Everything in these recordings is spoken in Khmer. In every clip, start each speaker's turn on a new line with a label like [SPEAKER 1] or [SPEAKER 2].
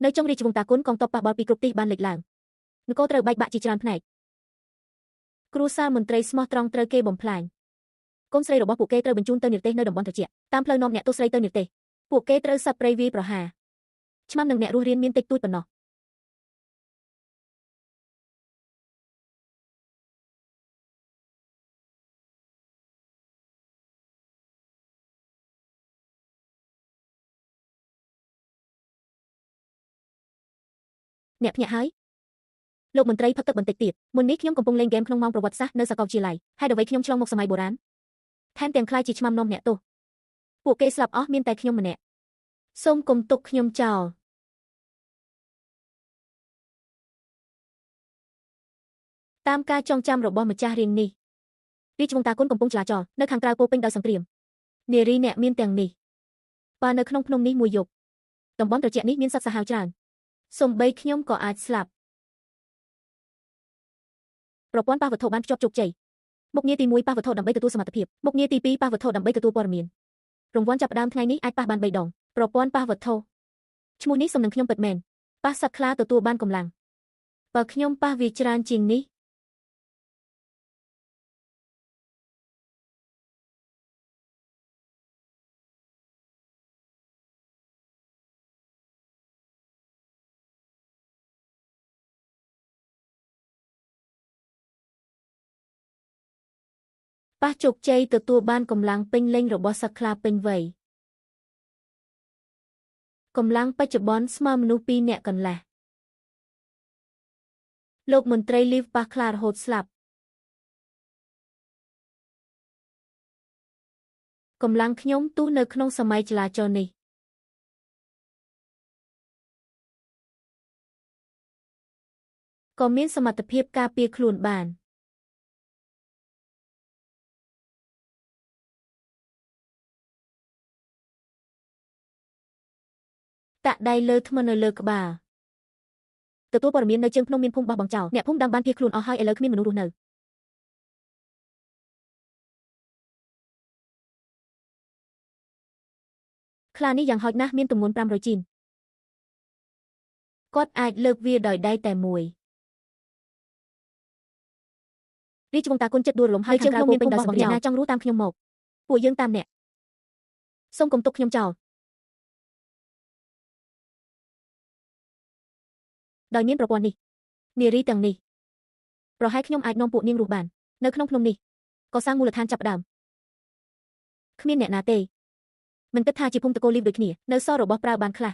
[SPEAKER 1] នៅចុងរាជវង្សតាគុនកងទ័ពប៉ះបល់ពីគ្រប់ទិសបានលេចឡើងនគរត្រូវបែកបាក់ជាច្រើនផ្នែកគ្រួសារមន្ត្រីស្មោះត្រង់ត្រូវគេបំផ្លាញកូនស្រីរបស់ពួកគេត្រូវបញ្ជូនទៅនិរទេសនៅតំបន់ត្រជាក់តាមផ្លូវនាំអ្នកទោសស្រីទៅនិរទេសពួកគេត្រូវសត្វព្រៃវាយប្រហារឆ្មាំនិងអ្នករស់រានមានតិចតួចប៉ុណ្ណោះអ្នកភ្ញាក់ហើយលោកមន្ត្រីផឹកទឹកបន្តិចទៀតមុននេះខ្ញុំកំពុងលេងហ្គេមក្នុងម៉ោងប្រវត្តិសាស្ត្រនៅសាកលវិទ្យាល័យហេតុអ្វីខ្ញុំឆ្លងមកសម័យបុរាណថែមទាំងខ្លាចជាឆ្មាំនាំអ្នកទោសពួកគេស្លាប់អស់មានតែខ្ញុំម្នាក់សូមកុំទុកខ្ញុំចោលតាមការចងចាំរបស់ម្ចាស់រៀងនេះរាជវង្សតាគុនកំពុងចលាចលនៅខាងក្រៅពោពេញដោយសង្គ្រាមនារីអ្នកមានទាំងនេះបើនៅក្នុងភ្នំនេះមួយយប់តំបន់ត្រជាក់នេះមានសត្វសាហាវច្រើនសូម្បីខ្ញុំក៏អាចស្លាប់ប្រព័ន្ធប៉ះវត្ថុបានភ្ជាប់ជោគជ័យមុខងារទី1ប៉ះវត្ថុដើម្បីទទួលសមត្ថភាពមុខងារទី2ប៉ះវត្ថុដើម្បីទទួលព័ត៌មានរង្វាន់ចាប់ផ្ដើមថ្ងៃនេះអាចប៉ះបាន3ដងប្រព័ន្ធប៉ះវត្ថុឈ្មោះនេះសំនឹងខ្ញុំពិតមែនប៉ះសត្វខ្លាទទួលបានកម្លាំងបើខ្ញុំប៉ះវាច្រើនជាងនេះប៉ះជោគជ័យទទួលបានកម្លាំងពេញលេញរបស់សត្វខ្លាពេញវ័យកម្លាំងបច្ចុប្បន្នស្មើមនុស្ស2នាក់កន្លះលោកមន្ត្រីលីវប៉ះខ្លារហូតស្លាប់កម្លាំងខ្ញុំទោះនៅក្នុងសម័យចលាចលនេះក៏មានសមត្ថភាពការពារខ្លួនបានតាក់ដៃលើថ្មនៅលើក្បាលទទួលព័ត៌មាននៅជើងភ្នំមានភូមិបោះបង់ចោលអ្នកភូមិដើមបានភៀសខ្លួនអស់ហើយឥឡូវគ្មានមនុស្សរស់នៅខ្លានេះយ៉ាងហោចណាស់មានទម្ងន់500ជីនគាត់អាចលើកវាដោយដៃតែមួយរាជវង្សតាគុនចិត្តដួលរលំហើយជើងភ្នំមានពេញដោយសង្គ្រាមណាចង់រស់តាមខ្ញុំមកពួកយើងតាមអ្នកសូមកុំទុកខ្ញុំចោលដោយមានប្រព័ន្ធនេះនារីទាំងនេះប្រហែលខ្ញុំអាចនាំពួកនាងរស់បាននៅក្នុងភ្នំនេះក៏សាងមូលដ្ឋានចាប់ផ្ដើមគ្មានអ្នកណាទេមិនគិតថាជាភូមិតកូលីវដូចគ្នានៅសល់របស់ប្រើបានខ្លះ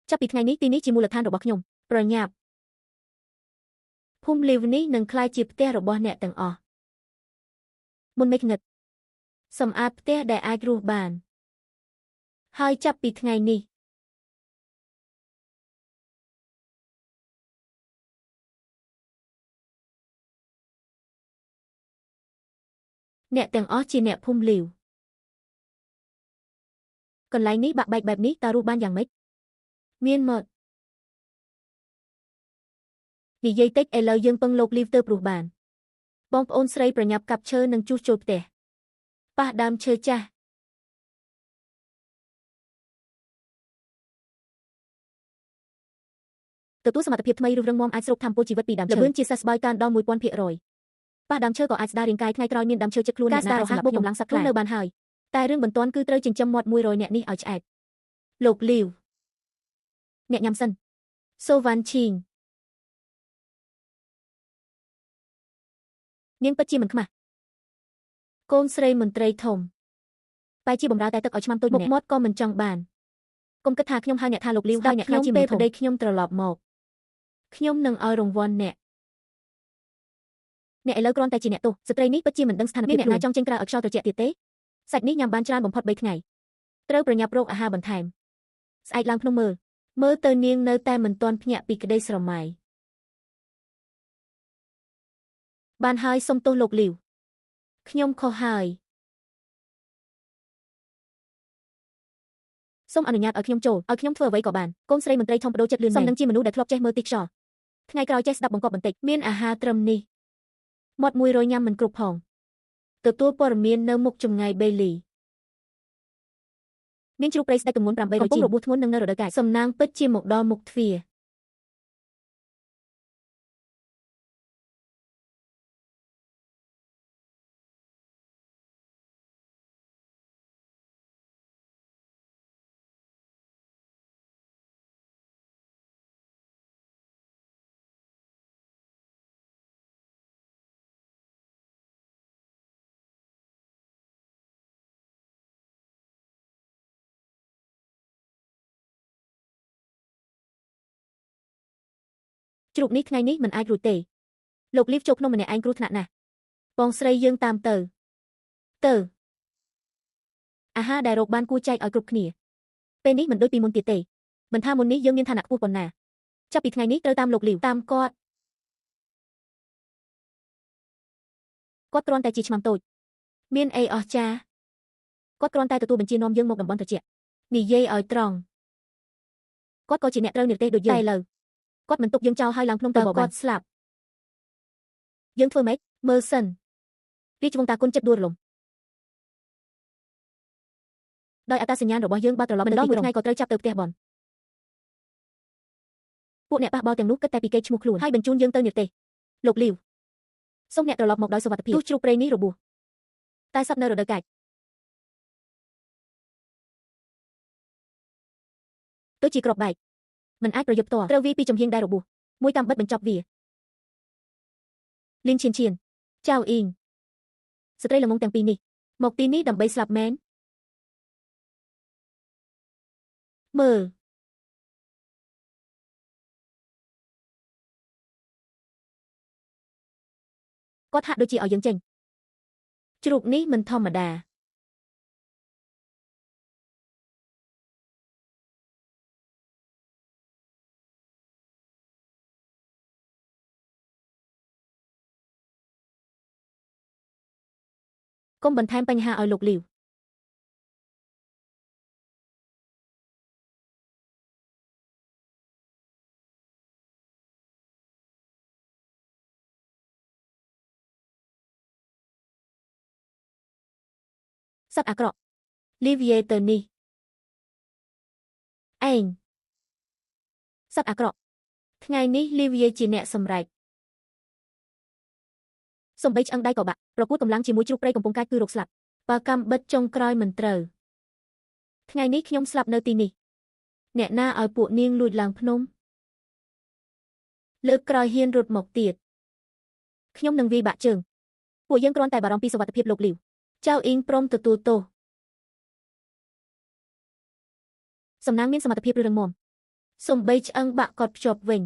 [SPEAKER 1] ចាប់ពីថ្ងៃនេះទីនេះជាមូលដ្ឋានរបស់ខ្ញុំប្រញាប់ភូមិលីវនេះនឹងក្លាយជាផ្ទះរបស់អ្នកទាំងអស់មុនមេឃងឹតសម្អាតផ្ទះដែលអាចរស់បានហើយចាប់ពីថ្ងៃនេះអ្នកទាំងអស់ជាអ្នកភូមិលីវកន្លែងនេះបាក់បែកបែបនេះតើរស់បានយ៉ាងម៉េចមានមកនិយាយតិចឥឡូវយើងពឹងលោកលីវទៅព្រោះបានបងប្អូនស្រីប្រញាប់កាប់ឈើនិងជួសជុលផ្ទះប៉ះដើមឈើចាស់ទទួលសមត្ថភាពថ្មីឬរឹងមាំអាចស្រូបធម្មពលជីវិតពីដើមឈើល្បឿនជាសះស្បើយកើនដល់1000%ប៉ះដើមឈើក៏អាចស្ដាររាងកាយថ្ងៃក្រោយមានដើមឈើចិត្តខ្លួនអ្នកណាអាចសម្លាប់កម្លាំងសត្វខ្លួននៅបានហើយតែរឿងបន្ទាន់គឺត្រូវចិញ្ចឹមមាត់100នាក់នេះឲ្យឆ្អែតលោកលីវអ្នកញ៉ាំសិនសូវ៉ាន់ឈីងនាងពិតជាមិនខ្មាស់កូនស្រីមន្ត្រីធំបែជាបំរើតែទឹកឲ្យឆ្មាំតូចមុខមាត់ក៏មិនចង់បានកុំគិតថាខ្ញុំហៅអ្នកថាលោកលីវហើយអ្នកខ្លាចជាមនុស្សធំពេលប្តីខ្ញុំត្រឡប់មកខ្ញុំនឹងឲ្យរង្វាន់អ្នកអ្នកឥឡូវគ្រាន់តែជាអ្នកទោសស្ត្រីនេះពិតជាមិនដឹងស្ថានភាពអ្នកណាចង់ចេញក្រៅឲ្យខ្យល់ត្រជាក់ទៀតទេសាច់នេះញ៉ាំបានច្រើនបំផុត3ថ្ងៃត្រូវប្រញាប់រកអាហារបន្ថែមស្អែកឡើងភ្នំមើលមើលទៅនាងនៅតែមិនទាន់ភ្ញាក់ពីក្តីស្រមៃបានហើយសុំទោសលោកលីវខ្ញុំខុសហើយសូមអនុញ្ញាតឲ្យខ្ញុំចូលឲ្យខ្ញុំធ្វើអ្វីក៏បានកូនស្រីមន្ត្រីធំបដូរចិត្តលឿនមែនសំនឹងជាមនុស្សដែលធ្លាប់ចេះមើលទីខ្យល់ថ្ងៃក្រោយចេះស្ដាប់បង្គាប់បន្តិចមានអាហារត្រឹមនេះមាត់100ញ៉ាំមិនគ្រប់ផងទទួលព័ត៌មាននៅមុខចម្ងាយបេលី មានជ្រូកព្រៃស្ដេចទម្ងន់800កំពុងរបួសធ្ងន់នឹងនៅរដូវកាចសំណាងពិតជាមកដល់មុខទ្វារជ្រូកនេះថ្ងៃនេះមិនអាចរួចទេលោកលីវចូលក្នុងម្នាក់ឯងគ្រោះថ្នាក់ណាស់បងស្រីយើងតាមទៅទៅអាហារដែលរកបានគួរចែកឲ្យគ្រប់គ្នាពេលនេះមិនដូចពីមុនទៀតទេមិនថាមុននេះយើងមានឋានៈខ្ពស់ប៉ុណ្ណាចាប់ពីថ្ងៃនេះត្រូវតាមលោកលីវតាមគាត់គាត់គ្រាន់តែជាឆ្មាំតូចមានអីអស្ចារ្យគាត់គ្រាន់តែទទួលបញ្ជានាំយើងមកតំបន់ត្រជាក់និយាយឲ្យត្រង់គាត់ក៏ជាអ្នកត្រូវនិរទេសដូចយើងតែឥឡូវគាត់មិនទុកយើងចោលឲ្យឡើងភ្នំទៅបបគាត់ស្លាប់យើងធ្វើម៉េចមើលសិនរាជវង្សតាគុណចិត្តដួលរលំដោយអត្តសញ្ញាណរបស់យើងបើត្រឡប់មិនដល់មួយថ្ងៃក៏ត្រូវចាប់ទៅផ្ទះបនពួកអ្នកប៉ះបោទាំងនោះគិតតែពីគេឈ្មោះខ្លួនហើយបញ្ជូនយើងទៅនិរទេសលោកលីវសូមអ្នកត្រឡប់មកដោយសុវត្ថិភាពទោះជ្រូកព្រៃនេះរបួសតែសត្វនៅរដូវកាចទៅជាក្របបែកមិនអាចប្រយុទ្ធផ្ទាល់ត្រូវវាយពីចំហៀងដែលរបួសមួយកាំបិតបញ្ចប់វាលីនឈៀនឈៀនចៅអ៊ីងស្ត្រីល្ងងទាំងពីរនេះមកទីនេះដើម្បីស្លាប់មែនមើលគាត់ហាក់ដូចជាឲ្យយើងចេញជ្រូកនេះមិនធម្មតាកុំបន្ថែមបញ្ហាឲ្យលោកលីវសត្វអាក្រក់លីវីយេទៅនេះឯងសត្វអាក្រក់ថ្ងៃនេះលីវីយេជាអ្នកសម្រេចសំបីឆ្អឹងដៃក៏បាក់ប្រកួតកម្លាំងជាមួយជ្រូកព្រៃកំពុងកាចគឺរោគស្លាប់បើកម្មបិទចុងក្រោយមិនត្រូវថ្ងៃនេះខ្ញុំស្លាប់នៅទីនេះអ្នកណាឲ្យពួកនាងលួចឡើងភ្នំលើកក្រោយហ៊ានរត់មកទៀតខ្ញុំនឹងវាយបាក់ជើងពួកយើងគ្រាន់តែបារម្ភពីសុវត្ថិភាពលោកលីវចៅអ៊ីងព្រមទទួលទោសសំណាងមានសមត្ថភាពរឹងមាំសំបីឆ្អឹងបាក់គាត់ភ្ជាប់វិញ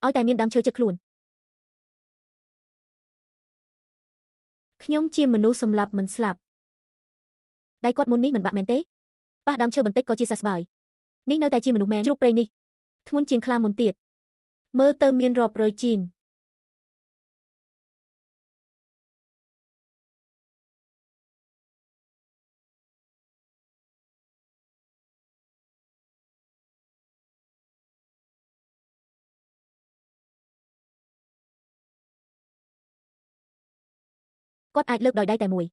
[SPEAKER 1] ឲ្យតែមានដើមឈើចិត្តខ្លួនខ្ញុំជាមនុស្សសម្លាប់មិនស្លាប់ដៃគាត់មុននេះមិនបាក់មែនទេប៉ះដើមឈើបន្តិចក៏ជាសះស្បើយនេះនៅតែជាមនុស្សមែនជ្រូកព្រៃនេះធ្ងន់ជាងខ្លាមុនទៀតមើលទៅមានរាប់រយជីនគាត់អាចលើកដោយដៃតែមួយ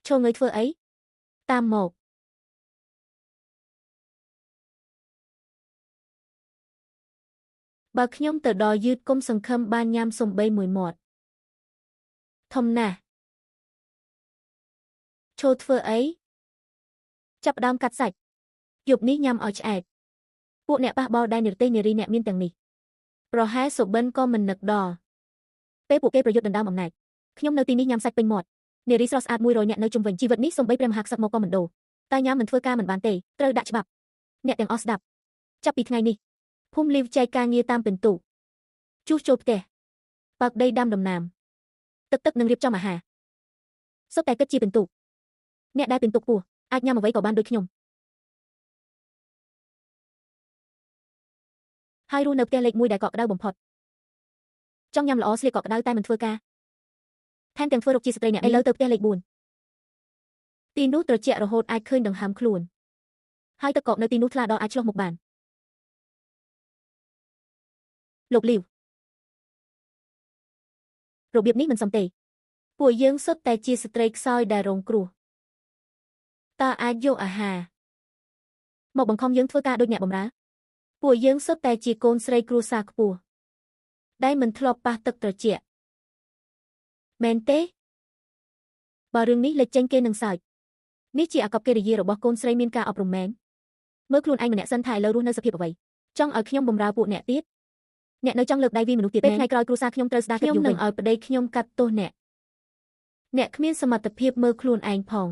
[SPEAKER 1] ឈរងើយធ្វើអីតាមមកបើខ្ញុំទៅដល់យឺតគុំសង្ឃឹមបានញ៉ាំសំបីមួយមាត់ធំណាស់ឈរធ្វើអីចាប់ដើមកាត់សាច់យប់នេះញ៉ាំឲ្យឆ្អែតពួកអ្នកប៉ះបោដែលនិរទេសនារីអ្នកមានទាំងនេះប្រហែលសុបិនក៏មិននឹកដល់ពេលពួកគេប្រយុទ្ធដណ្ដើមអំណាចខ្ញុំនៅទីនេះញ៉ាំសាច់ពេញមាត់នារីស្រស់ស្អាត100នាក់នៅជុំវិញជីវិតនេះសំបីព្រះមហាក្សត្រមកក៏មិនដូរតែញ៉ាំមិនធ្វើការមិនបានទេត្រូវដាក់ច្បាប់អ្នកទាំងអស់ស្ដាប់ចាប់ពីថ្ងៃនេះភូមិលីវចែកការងារតាមពិន្ទុជួសជុលផ្ទះបើកដីដាំដំណាំទឹកនឹងរៀបចំអាហារសុទ្ធតែគិតជាពិន្ទុអ្នកដែលពិន្ទុខ្ពស់អាចញ៉ាំអ្វីក៏បានដូចខ្ញុំហើយរស់នៅផ្ទះលេខ1ដែលកក់ក្ដៅបំផុតចង់ញ៉ាំល្អស្លៀកកក់ក្ដៅតែមិនធ្វើការថែមទាំងធ្វើរកជាស្ត្រីអ្នកឥឡូវទៅផ្ទះលេខ4ទីនោះត្រជាក់រហូតអាចឃើញដង្ហើមខ្លួនហើយទឹកកកនៅទីនោះថ្លាដល់អាចឆ្លុះមុខបានលោកលីវរបៀបនេះមិនសមទេពួកយើងសុទ្ធតែជាស្ត្រីខ្សោយដែលរងគ្រោះតើអាចយកអាហារ មកបង្ខំយើងធ្វើការដូចអ្នកបម្រើពួកយើងសុទ្ធតែជាកូនស្រីគ្រួសារខ្ពស់ដែលមិនធ្លាប់ប៉ះទឹកត្រជាក់មែនទេបើរឿងនេះលេចចេញគេនឹងសើចនេះជាអាកប្បកិរិយារបស់កូនស្រីមានការអប់រំមែនមើលខ្លួនឯងម្នាក់សិនថាឥឡូវរស់នៅសភាពអ្វីចង់ឲ្យខ្ញុំបម្រើពួកអ្នកទៀតអ្នកនៅចង់លើកដៃវីមនុស្សទៀតពេលថ្ងៃក្រោយគ្រួសារខ្ញុំត្រូវស្ដារខ្ញុំនឹងឲ្យប្តីខ្ញុំកាត់ទោសអ្នកអ្នកគ្មានសមត្ថភាពមើលខ្លួនឯងផង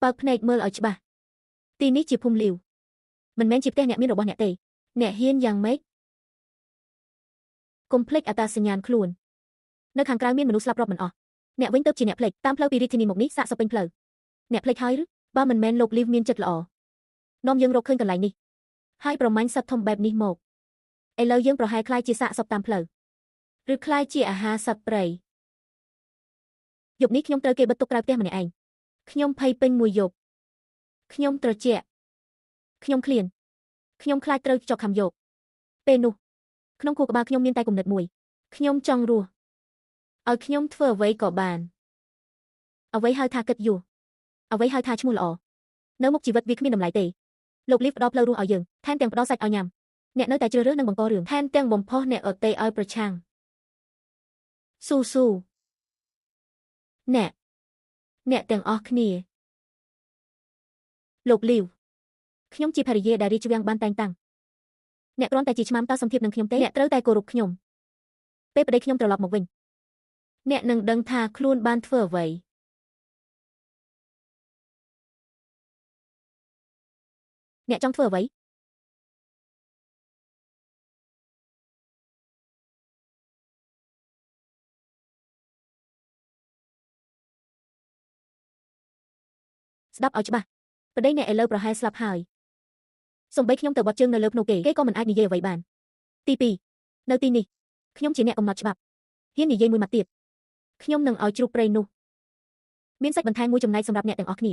[SPEAKER 1] បើកភ្នែកមើលឲ្យច្បាស់ទីនេះជាភូមិលាវមិនមែនជាផ្ទះអ្នកមានរបស់អ្នកទេអ្នកហ៊ានយ៉ាងម៉េចកុំភ្លេចអត្តសញ្ញាណខ្លួននៅខាងក្រៅមានមនុស្សស្លាប់រាប់មិនអស់អ្នកវិញទៅជាអ្នកភ្លេចតាមផ្លូវពីរាជធានីមកនេះសាកសពេញផ្លូវអ្នកភ្លេចហើយឬបើមិនមែនលោកលីវមានចិត្តល្អនាំយើងរកឃើញកន្លែងនេះហើយប្រមាញ់សត្វធំបែបនេះមកឥឡូវយើងប្រហែលក្លាយជាសាកសពតាមផ្លូវឬក្លាយជាអាហារសត្វព្រៃយប់នេះខ្ញុំត្រូវគេបិទទុកក្រៅផ្ទះម្នាក់ឯងខ្ញុំភ័យពេញមួយយប់ខ្ញុំត្រជាក់ខ្ញុំឃ្លានខ្ញុំខ្លាចត្រូវចុកខាំយកពេលនោះក្នុងខួរក្បាលខ្ញុំមានតែគំនិតមួយខ្ញុំចង់រស់ឲ្យខ្ញុំធ្វើអ្វីក៏បានអ្វីហៅថាកិត្តិយសអ្វីហៅថាឈ្មោះល្អនៅមុខជីវិតវាគ្មានតម្លៃទេលោកលីវផ្ដល់ផ្លូវរស់ឲ្យយើងថែមទាំងផ្ដល់សាច់ឲ្យញ៉ាំអ្នកនៅតែជ្រើសរើសនិងបង្ករឿងថែមទាំងបំផុសអ្នកអតីឲ្យប្រឆាំងស៊ូស៊ូអ្នកទាំងអស់គ្នាលោកលីវខ្ញុំជាភរិយាដែលរាជវាំងបានតែងតាំងអ្នកគ្រាន់តែជាឆ្មាំតើសំធៀបនឹងខ្ញុំទេអ្នកត្រូវតែគោរពខ្ញុំពេលប្តីខ្ញុំត្រឡប់មកវិញអ្នកនឹងដឹងថាខ្លួនបានធ្វើអ្វីអ្នកចង់ធ្វើអ្វីស្ដាប់ឲ្យច្បាស់ប្តីអ្នកឥឡូវប្រហែលស្លាប់ហើយសូម្បីខ្ញុំទៅបត់ជើងនៅលើភ្នូគេគេក៏មិនអាចនិយាយអ្វីបានទី2នៅទីនេះខ្ញុំជាអ្នកកំណត់ច្បាប់ហ៊ាននិយាយមួយម៉ាត់ទៀតខ្ញុំនឹងឲ្យជ្រូកព្រៃនោះមានសាច់បន្ថែមមួយចំណែកសម្រាប់អ្នកទាំងអស់គ្នា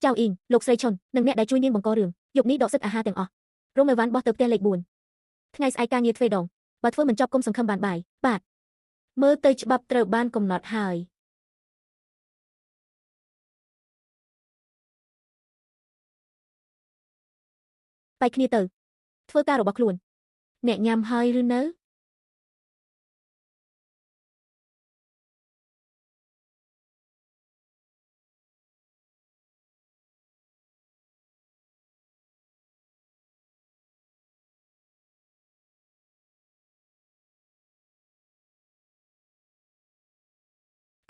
[SPEAKER 1] ចៅអ៊ីងលោកស្រីឈុននិងអ្នកដែលជួយនាងបង្ករឿងយប់នេះដកសិទ្ធអាហារទាំងអស់រោមអីវ៉ាន់បោះទៅផ្ទះលេខ4ថ្ងៃស្អែកការងារទ្វេដងបើធ្វើមិនចប់គុំសង្ឃឹមបានបាយបាទមើលទៅច្បាប់ត្រូវបានកំណត់ហើយបែកគ្នាទៅធ្វើការរបស់ខ្លួនអ្នកញ៉ាំហើយឬនៅ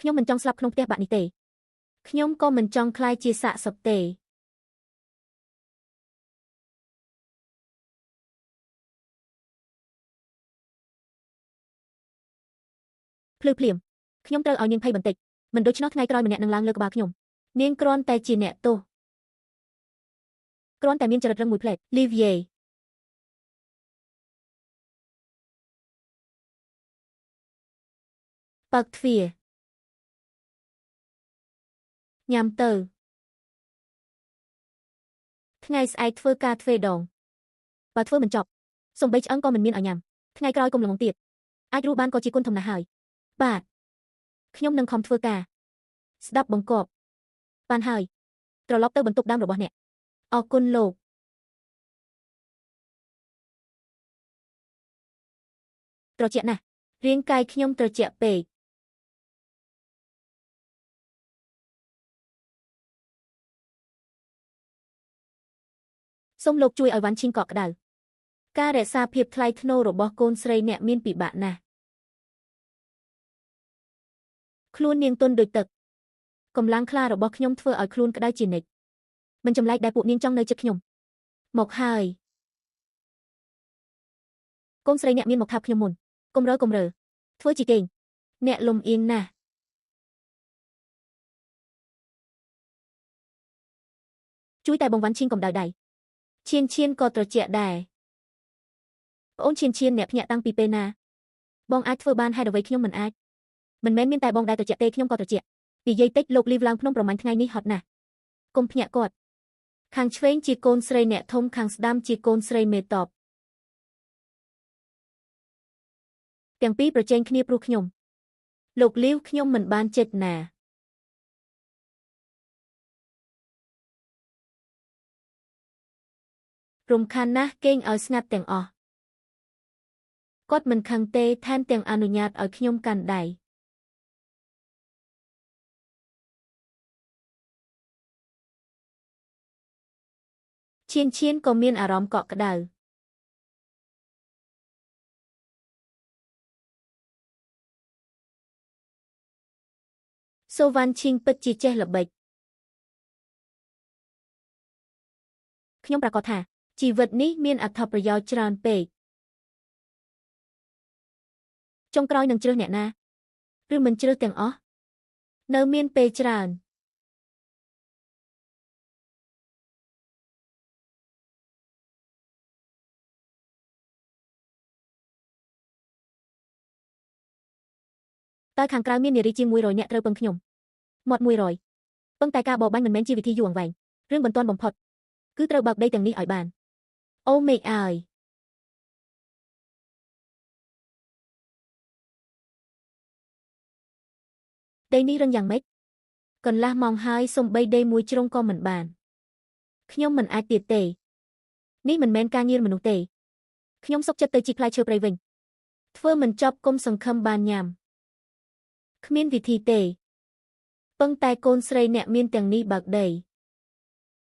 [SPEAKER 1] ខ្ញុំមិនចង់ស្លាប់ក្នុងផ្ទះបាក់នេះទេខ្ញុំក៏មិនចង់ក្លាយជាសាកសពទេភ្លឺភ្លាមខ្ញុំត្រូវឲ្យនាងភ័យបន្តិចមិនដូច្នោះថ្ងៃក្រោយម្នាក់នឹងឡើងលើក្បាលខ្ញុំនាងគ្រាន់តែជាអ្នកទោសគ្រាន់តែមានចរិតរឹងមួយផ្លែតលីវីយេបើកទ្វារញ៉ាំទៅថ្ងៃស្អែកធ្វើការទ្វេដងបើធ្វើមិនចប់សូម្បីឆ្អឹងក៏មិនមានឲ្យញ៉ាំថ្ងៃក្រោយកុំល្ងងទៀតអាចរស់បានក៏ជាគុណធំណាស់ហើយបាទខ្ញុំនឹងខំធ្វើការស្ដាប់បង្គាប់បានហើយត្រឡប់ទៅបន្ទប់ដើមរបស់អ្នកអរគុណលោកត្រជាក់ណាស់រាងកាយខ្ញុំត្រជាក់ពេកសូមលោកជួយឲ្យវ៉ាន់ឈីងកក់ក្ដៅការរក្សាភាពថ្លៃថ្នូររបស់កូនស្រីអ្នកមានពិបាកណាស់ខ្លួននាងទន់ដូចទឹកកម្លាំងខ្លារបស់ខ្ញុំធ្វើឲ្យខ្លួនក្ដៅជានិច្ចមិនចម្លែកដែលពួកនាងចង់នៅជិតខ្ញុំមកហើយកូនស្រីអ្នកមានមកថាបខ្ញុំមុនកុំរើធ្វើជាគេងអ្នកលំអៀងណាស់ជួយតែបងវ៉ាន់ឈីងកំដៅដៃឈៀនឈៀនក៏ត្រជាក់ដែរប្អូនឈៀនឈៀនអ្នកភ្ញាក់តាំងពីពេលណាបងអាចធ្វើបានហេតុអ្វីខ្ញុំមិនអាចមិនមែនមានតែបងដែលត្រជាក់ទេខ្ញុំក៏ត្រជាក់និយាយតិចលោកលីវឡើងភ្នំប្រមាញ់ថ្ងៃនេះហត់ណាស់កុំភ្ញាក់គាត់ខាងឆ្វេងជាកូនស្រីអ្នកធំខាងស្ដាំជាកូនស្រីមេតបទាំងពីរប្រជែងគ្នាព្រោះខ្ញុំលោកលីវខ្ញុំមិនបានចេតនា
[SPEAKER 2] រំខានណាស់គេងឲ្យស្ងាត់ទាំងអស់គាត់មិនខឹងទេថែមទាំងអនុញ្ញាតឲ្យខ្ញុំកាន់ដៃឈៀនឈៀនក៏មានអារម្មណ៍កក់ក្ដៅសូវ៉ាន់ឈីងពិតជាចេះល្បិចខ្ញុំប្រាកដថាជីវិតនេះមានអត្ថប្រយោជន៍ច្រើនពេកចុងក្រោយនឹងជ្រើសអ្នកណាឬមិនជ្រើសទាំងអស់នៅមានពេលច្រើនតើខាងក្រៅមាននារីជាង100នាក់ត្រូវពឹងខ្ញុំមាត់100ពឹងតែការបរបាញ់មិនមែនជាវិធីយូរអង្វែងរឿងបន្ទាន់បំផុតគឺត្រូវបើកដីទាំងនេះឲ្យបានអូមេឃអើយដីនេះរឹងយ៉ាងម៉េចកន្លះម៉ោងហើយសំបីដីមួយជ្រុងក៏មិនបានខ្ញុំមិនអាចទៀតទេនេះមិនមែនការងារមនុស្សទេខ្ញុំសុខចិត្តទៅជីកផ្លែឈើព្រៃវិញធ្វើមិនចប់គុំសង្ឃឹមបានញ៉ាំគ្មានវិធីទេពឹងតែកូនស្រីអ្នកមានទាំងនេះបើកដី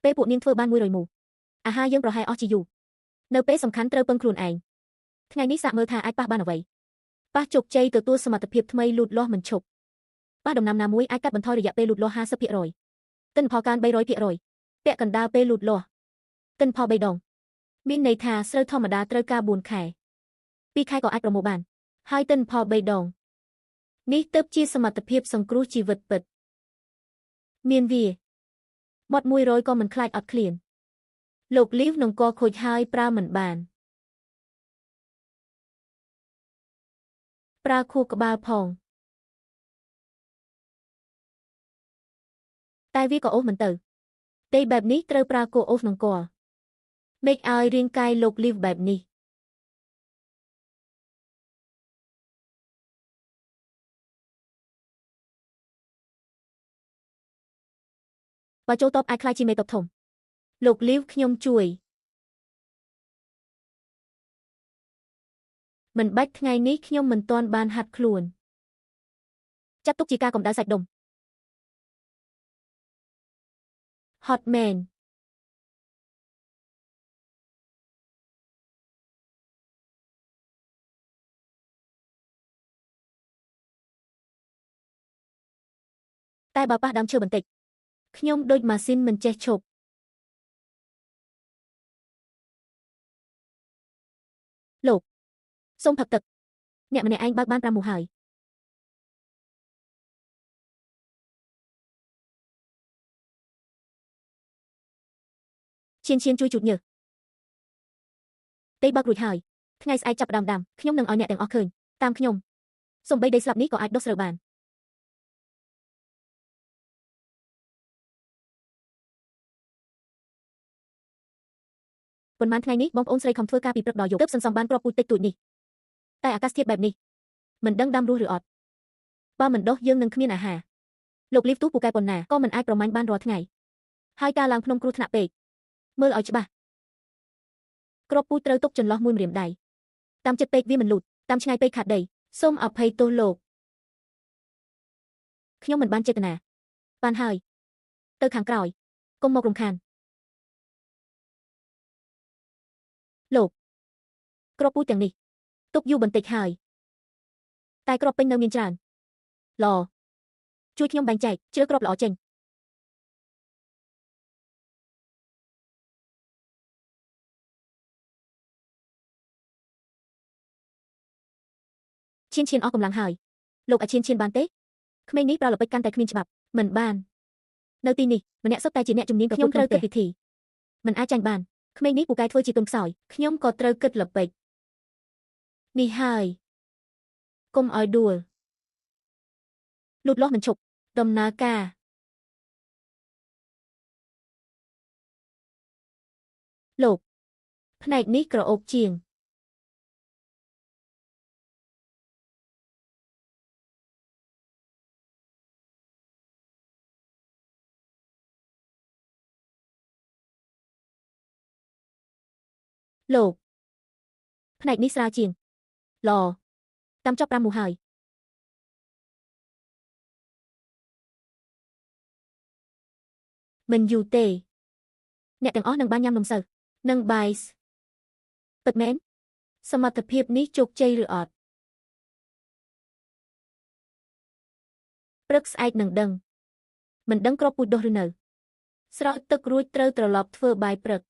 [SPEAKER 2] ពេលពួកនាងធ្វើបាន100មូអាហារយើងប្រហែលអស់ជាយូរនៅពេលសំខាន់ត្រូវពឹងខ្លួនឯងថ្ងៃនេះសាកមើលថាអាចប៉ះបានអ្វីប៉ះជោគជ័យទទួលសមត្ថភាពថ្មីលូតលាស់មិនឈប់ប៉ះដំណាំណាមួយអាចកាត់បន្ថយរយៈពេលលូតលាស់ 50% ទិន្នផលកើន 300% ពាក់កណ្ដាលពេលលូតលាស់ទិន្នផល3ដងមានន័យថាស្រូវធម្មតាត្រូវការ4ខែ2ខែក៏អាចប្រមូលបានហើយទិន្នផល3ដងនេះទើបជាសមត្ថភាពសង្គ្រោះជីវិតពិតមានវាមាត់100ក៏មិនខ្លាចអត់ឃ្លានលោកលីវនឹងកខូចហើយប្រើមិនបានប្រើខួរក្បាលផងតែវាក៏អូសមិនទៅទេបែបនេះត្រូវប្រើគោអូសនឹងកមេឃឲ្យរាងកាយលោកលីវបែបនេះបើចូលតបអាចខ្លាចជាមេតបធំលោកលីវខ្ញុំជួយមិនបាច់ថ្ងៃនេះខ្ញុំមិនទាន់បានហាត់ខ្លួនចាត់ទុកជាការកម្ដៅសាច់ដុំហត់មែនតែបើប៉ះដើមឈើបន្តិចខ្ញុំដូចម៉ាស៊ីនមិនចេះឈប់លោកសូមផឹកទឹកអ្នកម្នាក់ឯងបើកបាន5មូហើយឈៀនឈៀនជួយជូតញើសដីបើករួចហើយថ្ងៃស្អែកចាប់ផ្ដើមដាំខ្ញុំនឹងឲ្យអ្នកទាំងអស់ឃើញតាមខ្ញុំសូម្បីដីស្លាប់នេះក៏អាចដុះស្រូវបានប៉ុន្មានថ្ងៃនេះបងប្អូនស្រីខំធ្វើការពីព្រឹកដល់យប់ទើបសន្សំបានគ្រាប់ពូជតិចតួចនេះតែអាកាសធាតុបែបនេះមិនដឹងដាំរស់ឬអត់បើមិនដុះយើងនឹងគ្មានអាហារលោកលីវទូពូកែប៉ុណ្ណាក៏មិនអាចប្រមាញ់បានរាល់ថ្ងៃហើយការឡើងភ្នំគ្រោះថ្នាក់ពេកមើលឲ្យច្បាស់គ្រាប់ពូជត្រូវទុកចន្លោះមួយម្រាមដៃតាមចិត្តពេកវាមិនលូតតាមឆ្ងាយពេកខាតដីសូមអភ័យទោសលោកខ្ញុំមិនបានចេតនាបានហើយទៅខាងក្រោយកុំមករំខានលោកគ្រាប់ពូជទាំងនេះទុកយូរបន្តិចហើយតែគ្រាប់ពេញនៅមានច្រើនល្អជួយខ្ញុំបែងចែកជ្រើសគ្រាប់ល្អចេញឈៀនឈៀនអស់កម្លាំងហើយលោកអាចឈៀនឈៀនបានទេក្មេងនេះប្រើល្បិចកាន់តែគ្មានច្បាប់មិនបាននៅទីនេះម្នាក់សុទ្ធតែជាអ្នកជំនាញខ្ញុំត្រូវគិតវិធីមិនអាចចាញ់បានក្មេងនេះពូកែធ្វើជាទុនខ្សោយខ្ញុំក៏ត្រូវគិតល្បិចនេះហើយកុំឲ្យដួលលូតលាស់មិនឈប់ដំណើរការលោកផ្នែកនេះក្រអូបជាង
[SPEAKER 1] លោកផ្នែកនេះស្រាលជាងល្អតាមចប់5មូហើយមិនយូរទេអ្នកទាំងអស់នឹងបានញ៉ាំនំសិលនិងបាយពិតមែនសមត្ថភាពនេះជោគជ័យឬអត់ព្រឹកស្អែកនឹងដឹងមិនដឹងគ្រាប់ពូជដុះឬនៅស្រោចទឹករួចត្រូវត្រឡប់ធ្វើបាយព្រឹក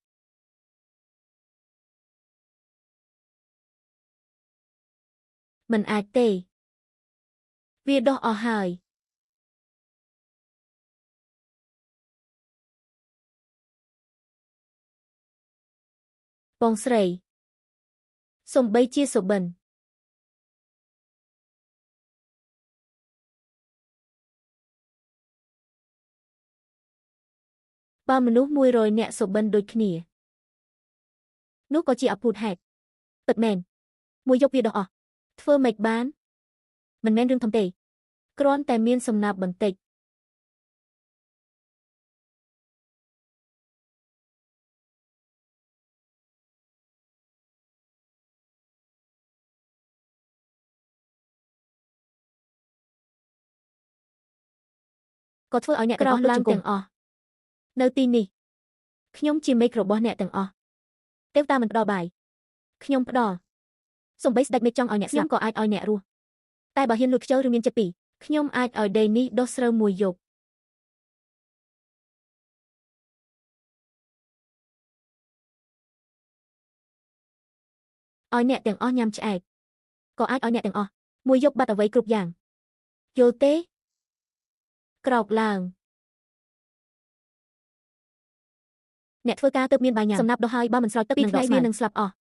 [SPEAKER 1] មិនអាចទេវាដុះអស់ហើយបងស្រីសំបីជាសុបិនបើមនុស្ស100នាក់សុបិនដូចគ្នានោះក៏ជាអភូតហេតុពិតមែនមួយយប់វាដុះអស់ធ្វើម៉េចបានមិនមែនរឿងធំទេគ្រាន់តែមានសំណាបបន្តិចក៏ធ្វើឲ្យអ្នកទាំងអស់ឡើងទាំងអស់នៅទីនេះខ្ញុំជាមេឃរបស់អ្នកទាំងអស់ទេវតាមិនផ្ដល់បាយខ្ញុំផ្ដល់សំបីស្ដេចមេឃចង់ឲ្យអ្នកស្លាប់ខ្ញុំក៏អាចឲ្យអ្នករស់តែបើហ៊ានលួចខ្ជិលឬមានចិត្តពីរខ្ញុំអាចឲ្យដីនេះដុះស្រូវមួយយប់ឲ្យអ្នកទាំងអស់ញ៉ាំឆ្អែតក៏អាចឲ្យអ្នកទាំងអស់មួយយប់បាត់អ្វីគ្រប់យ៉ាងយល់ទេក្រោកឡើងអ្នកធ្វើការទើបមានបាយញ៉ាំសំណាប់ដុះហើយបើមិនស្រោចទឹកនឹងដកស្មៅនឹងស្លាប់អស់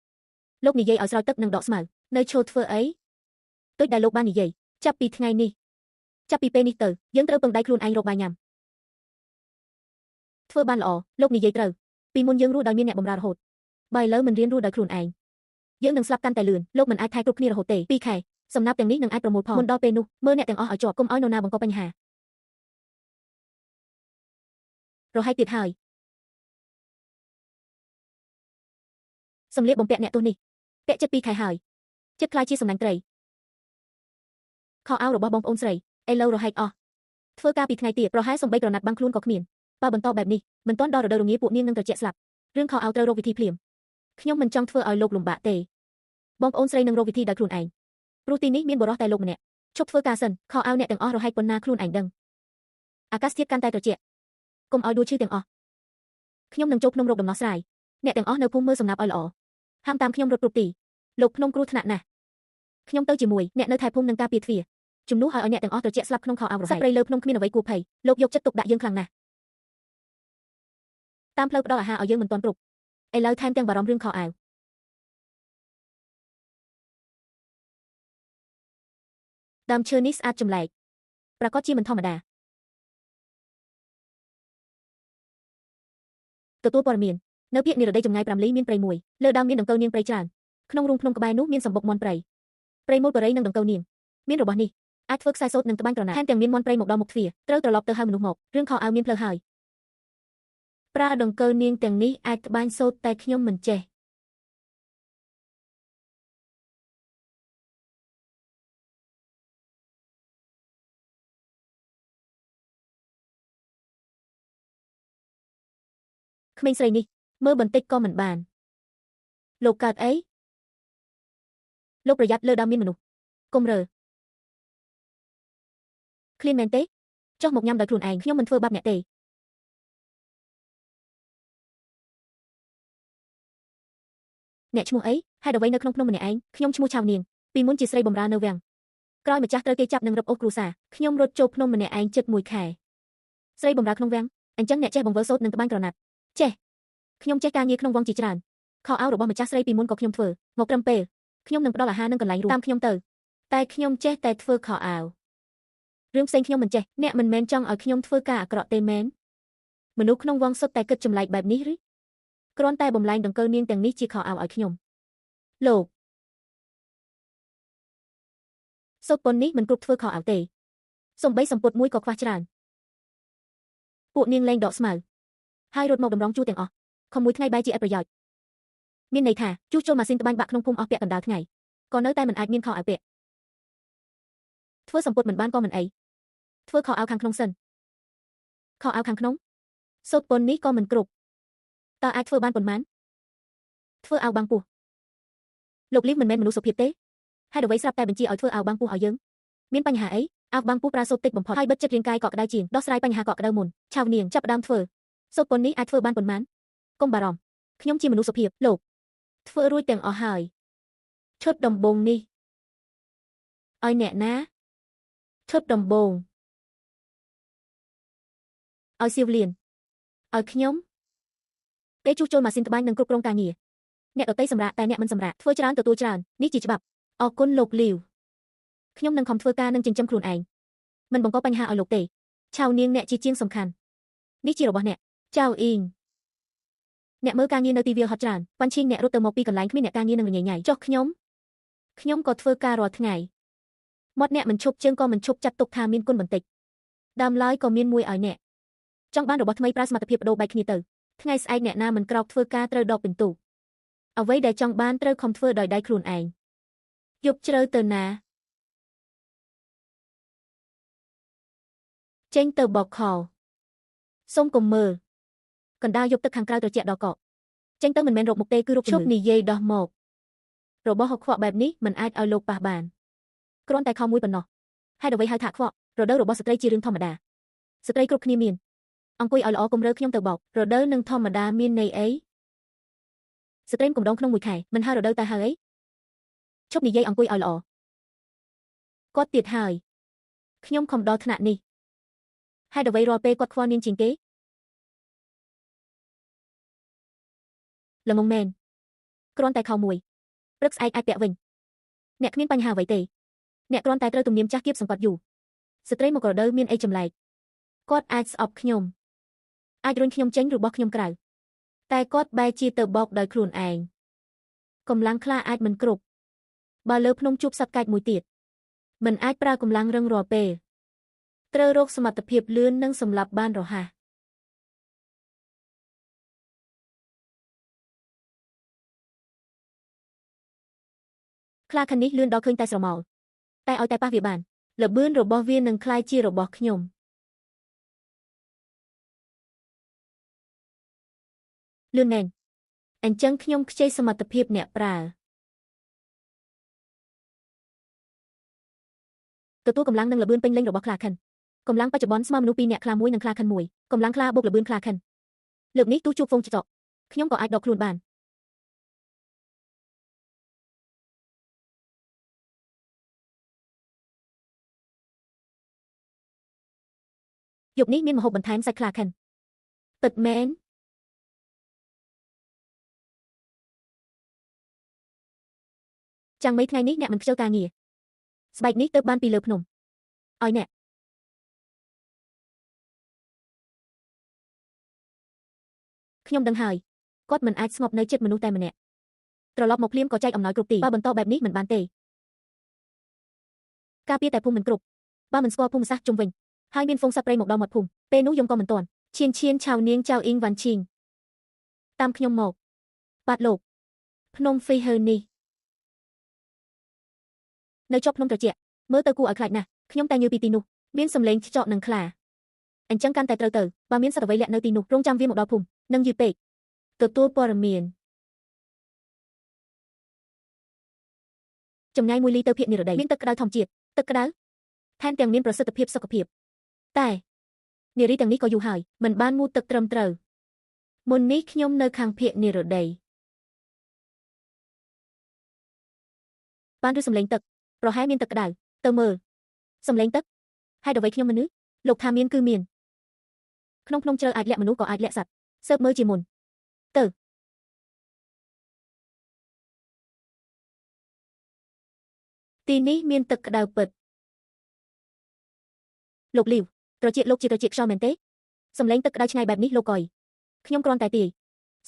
[SPEAKER 1] លោកនិយាយឲ្យស្រោចទឹកនឹងដកស្មៅនៅឈោធ្វើអីដូចដែលលោកបាននិយាយចាប់ពីថ្ងៃនេះចាប់ពីពេលនេះទៅយើងត្រូវពឹងដៃខ្លួនឯងរកបាយញ៉ាំធ្វើបានល្អលោកនិយាយត្រូវពីមុនយើងរស់ដោយមានអ្នកបម្រើរហូតបើឥឡូវមិនរៀនរស់ដោយខ្លួនឯងយើងនឹងស្លាប់កាន់តែលឿនលោកមិនអាចថែគ្រប់គ្នារហូតទេ2ខែសំណាប់ទាំងនេះនឹងអាចប្រមូលផលមុនដល់ពេលនោះមើលអ្នកទាំងអស់ឲ្យជាប់កុំឲ្យនរណាបង្កបញ្ហារហែកទៀតហើយសម្លៀកបំពាក់អ្នកទោសនេះពាក់ចិត្ត2ខែហើយចិត្តខ្លាយជាសំណាញ់ត្រីខោអាវរបស់បងប្អូនស្រីឥឡូវរហែកអស់ធ្វើការពីថ្ងៃទៀតប្រហែលសំបីក្រណាត់បាំងខ្លួនក៏គ្មានបើបន្តបែបនេះមិនទាន់ដល់រដូវរងាពួកនាងនឹងត្រជាក់ស្លាប់រឿងខោអាវត្រូវរកវិធីភ្លាមខ្ញុំមិនចង់ធ្វើឲ្យលោកលំបាកទេបងប្អូនស្រីនឹងរកវិធីដោយខ្លួនឯងព្រោះទីនេះមានបុរសតែលោកម្នាក់ឈប់ធ្វើការសិនខោអាវអ្នកទាំងអស់រហែកប៉ុណ្ណាខ្លួនឯងដឹងអាកាសធាតុកាន់តែត្រជាក់កុំឲ្យដួលឈឺទាំងអស់ខ្ញុំនឹងចូលភ្នំរកដំណោះស្រាយអ្នកទាំងអស់នៅភូមិមើលសំណាប់ឲ្យល្អហាមតាមខ្ញុំរត់គ្រប់ទីលោកភ្នំគ្រោះថ្នាក់ណាស់ខ្ញុំទៅជាមួយអ្នកនៅថែភូមិនឹងការពារទ្វារជំនួសឲ្យអ្នកទាំងអស់ត្រជាក់ស្លាប់ក្នុងខោអាវរហែកសត្វព្រៃលើភ្នំគ្មានអ្វីគួរភ័យលោកយកចិត្តទុកដាក់យើងខ្លាំងណាស់តាមផ្លូវផ្ដល់អាហារឲ្យយើងមិនទាន់គ្រប់ឥឡូវថែមទាំងបារម្ភរឿងខោអាវដើមឈើនេះស្អាតចម្លែកប្រាកដជាមិនធម្មតាទទួលព័ត៌មាននៅភាគនិរតីចម្ងាយ5លីមានព្រៃមួយលើដើមមានដង្កូវនាងព្រៃច្រើនក្នុងរូងភ្នំក្បែរនោះមានសម្បុកមាន់ព្រៃព្រៃមូលបរិយនិងដង្កូវនាងមានរបស់នេះអាចធ្វើខ្សែសូត្រនិងត្បាញក្រណាត់ថែមទាំងមានមាន់ព្រៃមកដល់មុខទ្វារត្រូវត្រឡប់ទៅហៅមនុស្សមករឿងខោអាវមានផ្លូវហើយប្រើដង្កូវនាងទាំងនេះអាចត្បាញសូត្រតែខ្ញុំមិនចេះក្មេងស្រីនេះមើលបន្តិចក៏មិនបានលោកកើតអីលោកប្រយ័ត្នលើដើមមានមនុស្សកុំរើឃ្លានមែនទេចុះមកញ៉ាំដោយខ្លួនឯងខ្ញុំមិនធ្វើបាបអ្នកទេអ្នកឈ្មោះអីហេតុអ្វីនៅក្នុងភ្នំម្នាក់ឯងខ្ញុំឈ្មោះឆាវនាងពីមុនជាស្រីបម្រើនៅវាំងក្រោយម្ចាស់ត្រូវគេចាប់និងរឹបអូសគ្រួសារខ្ញុំរត់ចូលភ្នំម្នាក់ឯងជិត1ខែស្រីបម្រើក្នុងវាំងអញ្ចឹងអ្នកចេះបង្វិលសូត្រនិងត្បាញក្រណាត់ចេះខ្ញុំចេះការងារក្នុងវងជាច្រើនខោអាវរបស់ម្ចាស់ស្រីពីមុនក៏ខ្ញុំធ្វើមកត្រឹមពេលខ្ញុំនឹងផ្ដល់អាហារនិងកន្លែងរស់តាមខ្ញុំទៅតែខ្ញុំចេះតែធ្វើខោអាវរឿងផ្សេងខ្ញុំមិនចេះអ្នកមិនមែនចង់ឲ្យខ្ញុំធ្វើការអាក្រក់ទេមែនមនុស្សក្នុងវងសុទ្ធតែគិតចម្លែកបែបនេះឬគ្រាន់តែបំលែងដង្កូវនាងទាំងនេះជាខោអាវឲ្យខ្ញុំលោកសូត្រប៉ុននេះមិនគ្រប់ធ្វើខោអាវទេសំបីសម្ពុតមួយក៏ខ្វះច្រើនពួកនាងលែងដកស្មៅហើយរត់មកតម្រង់ជួរទាំងអស់ខំមួយថ្ងៃបែរជាឥតប្រយោជន៍ មានន័យថាជួសជុលម៉ាស៊ីនត្បាញបាក់ក្នុងភូមិអស់ពាក់កណ្ដាលថ្ងៃក៏នៅតែមិនអាចមានខោអាវពាក់ធ្វើសម្ពុតមិនបានក៏មិនអីធ្វើខោអាវខាងក្នុងសិនខោអាវខាងក្នុងសូត្រប៉ុននេះក៏មិនគ្រប់តើអាចធ្វើបានប៉ុន្មានធ្វើអាវបាំងពោះលោកលីវមិនមែនមនុស្សសុភាពទេហេតុអ្វីស្រាប់តែបញ្ជាឲ្យធ្វើអាវបាំងពោះឲ្យយើងមានបញ្ហាអីអាវបាំងពោះប្រើសូត្រតិចបំផុតហើយបិទចិត្តរាងកាយកក់ក្ដៅជាងដោះស្រាយបញ្ហាកក់ក្ដៅមុនឆាវនាងចាប់ផ្ដើមធ្វើសូត្រប៉ុននេះអាចធ្វើបានប៉ុន្មានកុំបារម្ភខ្ញុំជាមនុស្សសុភាពលោកធ្វើរួចទាំងអស់ហើយឈុតដំបូងនេះឲ្យអ្នកណាឈុតដំបូងឲ្យសៀវលៀនឲ្យខ្ញុំពេលជួសជុលម៉ាស៊ីនត្បាញនិងគ្រប់គ្រងការងារអ្នកដទៃសម្រាប់តែអ្នកមិនសម្រាប់ធ្វើច្រើនទទួលច្រើននេះជាច្បាប់អរគុណលោកលីវខ្ញុំនឹងខំធ្វើការនិងចិញ្ចឹមខ្លួនឯងមិនបង្កបញ្ហាឲ្យលោកទេឆាវនាងអ្នកជាជាងសំខាន់នេះជារបស់អ្នកចៅអ៊ីងអ្នកមើលការងារនៅទីវាលហត់ច្រើនប៉ាន់ឈីងអ្នករត់ទៅមកពីកន្លែងគ្មានអ្នកការងារនឹងរញ៉េញ៉ៃចុះខ្ញុំក៏ធ្វើការរាល់ថ្ងៃមាត់អ្នកមិនឈប់ជើងក៏មិនឈប់ចាត់ទុកថាមានគុណបន្តិចដើមឡើយក៏មានមួយឲ្យអ្នកចង់បានរបស់ថ្មីប្រើសមត្ថភាពបដូរបែកគ្នាទៅថ្ងៃស្អែកអ្នកណាមិនក្រោកធ្វើការត្រូវដកពិន្ទុអ្វីដែលចង់បានត្រូវខំធ្វើដោយដៃខ្លួនឯងយប់ជ្រៅទៅណាចេញទៅបកខោសូមកុំមើលកណ្ដាលយប់ទឹកខាងក្រៅត្រជាក់ដល់កកចេញទៅមិនមែនរកមុខទេគឺរកជំងឺឈប់និយាយដោះមករបស់ហខ្វក់បែបនេះមិនអាចឲ្យលោកប៉ះបានគ្រាន់តែខោមួយប៉ុណ្ណោះហេតុអ្វីហៅថាខ្វក់រដូវរបស់ស្ត្រីជារឿងធម្មតាស្ត្រីគ្រប់គ្នាមានអង្គុយឲ្យល្អកុំរើខ្ញុំទៅបោករដូវនឹងធម្មតាមានន័យអីស្ត្រីកំដងក្នុងមួយខែមិនហៅរដូវតែហៅអីឈប់និយាយអង្គុយឲ្យល្អគាត់ទៀតហើយខ្ញុំខំដល់ថ្នាក់នេះហេតុអ្វីរាល់ពេលគាត់ខ្វល់នាងជាងគេល្ងងមែនគ្រាន់តែខោមួយព្រឹកស្អែកអាចពាក់វិញអ្នកគ្មានបញ្ហាអ្វីទេអ្នកគ្រាន់តែត្រូវទំនៀមចាស់គៀបសង្កត់យូរស្ត្រីមករដូវមានអីចម្លែកគាត់អាចស្អប់ខ្ញុំអាចរុញខ្ញុំចេញរបស់ខ្ញុំក្រៅតែគាត់បែរជាទៅបោកដោយខ្លួនឯងកម្លាំងខ្លះអាចមិនគ្រប់បើលើភ្នំជួបសត្វកាច់មួយទៀតមិនអាចប្រើកម្លាំងរឹងរាល់ពេលត្រូវរកសមត្ថភាពលឿននិងសម្លាប់បានរហ័សខ្លាខិននេះលឿនដល់ឃើញតែស្រមោលតែឲ្យតែប៉ះវាបានល្បឿនរបស់វានឹងក្លាយជារបស់ខ្ញុំលឿនមែនអញ្ចឹងខ្ញុំខ្ចីសមត្ថភាពអ្នកប្រើទទួលកម្លាំងនិងល្បឿនពេញលេញរបស់ខ្លាខិនកម្លាំងបច្ចុប្បន្នស្មើមនុស្ស2នាក់ខ្លាមួយនិងខ្លាខិនមួយកម្លាំងខ្លាបូកល្បឿនខ្លាខិនលើកនេះទោះជួបហ្វូងចកខ្ញុំក៏អាចដកខ្លួនបានយប់នេះមានម្ហូបបន្ថែមសាច់ខ្លាខិនពិតមែនចាំងមីថ្ងៃនេះអ្នកមិនខ្ជិលការងារស្បែកនេះទៅបានពីលើភ្នំឲ្យអ្នកខ្ញុំដឹងហើយគាត់មិនអាចស្ងប់នៅចិត្តមនុស្សតែម្នាក់ត្រឡប់មកភ្លាមក៏ចែកអំណោយគ្រប់ទីបើបន្តបែបនេះមិនបានទេការពារតែភូមិមិនគ្រប់បើមិនស្គាល់ភូមិសាស្ត្រជុំវិញហើយមានហ្វូងសត្វព្រៃមកដល់មាត់ភូមិពេលនោះយំក៏មិនទាន់ឈៀនឈៀនឆាវនាងចៅអ៊ីងវ៉ាន់ឈីងតាមខ្ញុំមកបាទលោកភ្នំហ្វីហឺនេះនៅជាប់ភ្នំត្រជាក់មើលទៅគួរឲ្យខ្លាចណាស់ខ្ញុំតែញើពីទីនោះមានសំឡេងចកនិងខ្លាអញ្ចឹងកាន់តែត្រូវទៅបើមានសត្វអ្វីលាក់នៅទីនោះរងចាំវាមកដល់ភូមិនឹងយឺតពេកទទួលព័ត៌មានចម្ងាយ1លីទៅភាគនិរតីមានទឹកក្តៅធម្មជាតិទឹកក្តៅថែមទាំងមានប្រសិទ្ធភាពសុខភាពតែនារីទាំងនេះក៏យូរហើយមិនបានងូតទឹកត្រឹមត្រូវមុននេះខ្ញុំនៅខាងភាគនិរតីបានឬសំឡេងទឹកប្រហែលមានទឹកក្តៅទៅមើលសំឡេងទឹកហេតុអ្វីខ្ញុំមនុស្សលោកថាមានគឺមានក្នុងភ្នំជ្រៅអាចលាក់មនុស្សក៏អាចលាក់សត្វស៊ើបមើលជាមុនទៅទីនេះមានទឹកក្តៅពិតលោកលីវត្រចៀកលោកជាត្រចៀកខ្យល់មែនទេសំឡេងទឹកក្តៅឆ្ងាយបែបនេះលោកកុយខ្ញុំគ្រាន់តែទាយ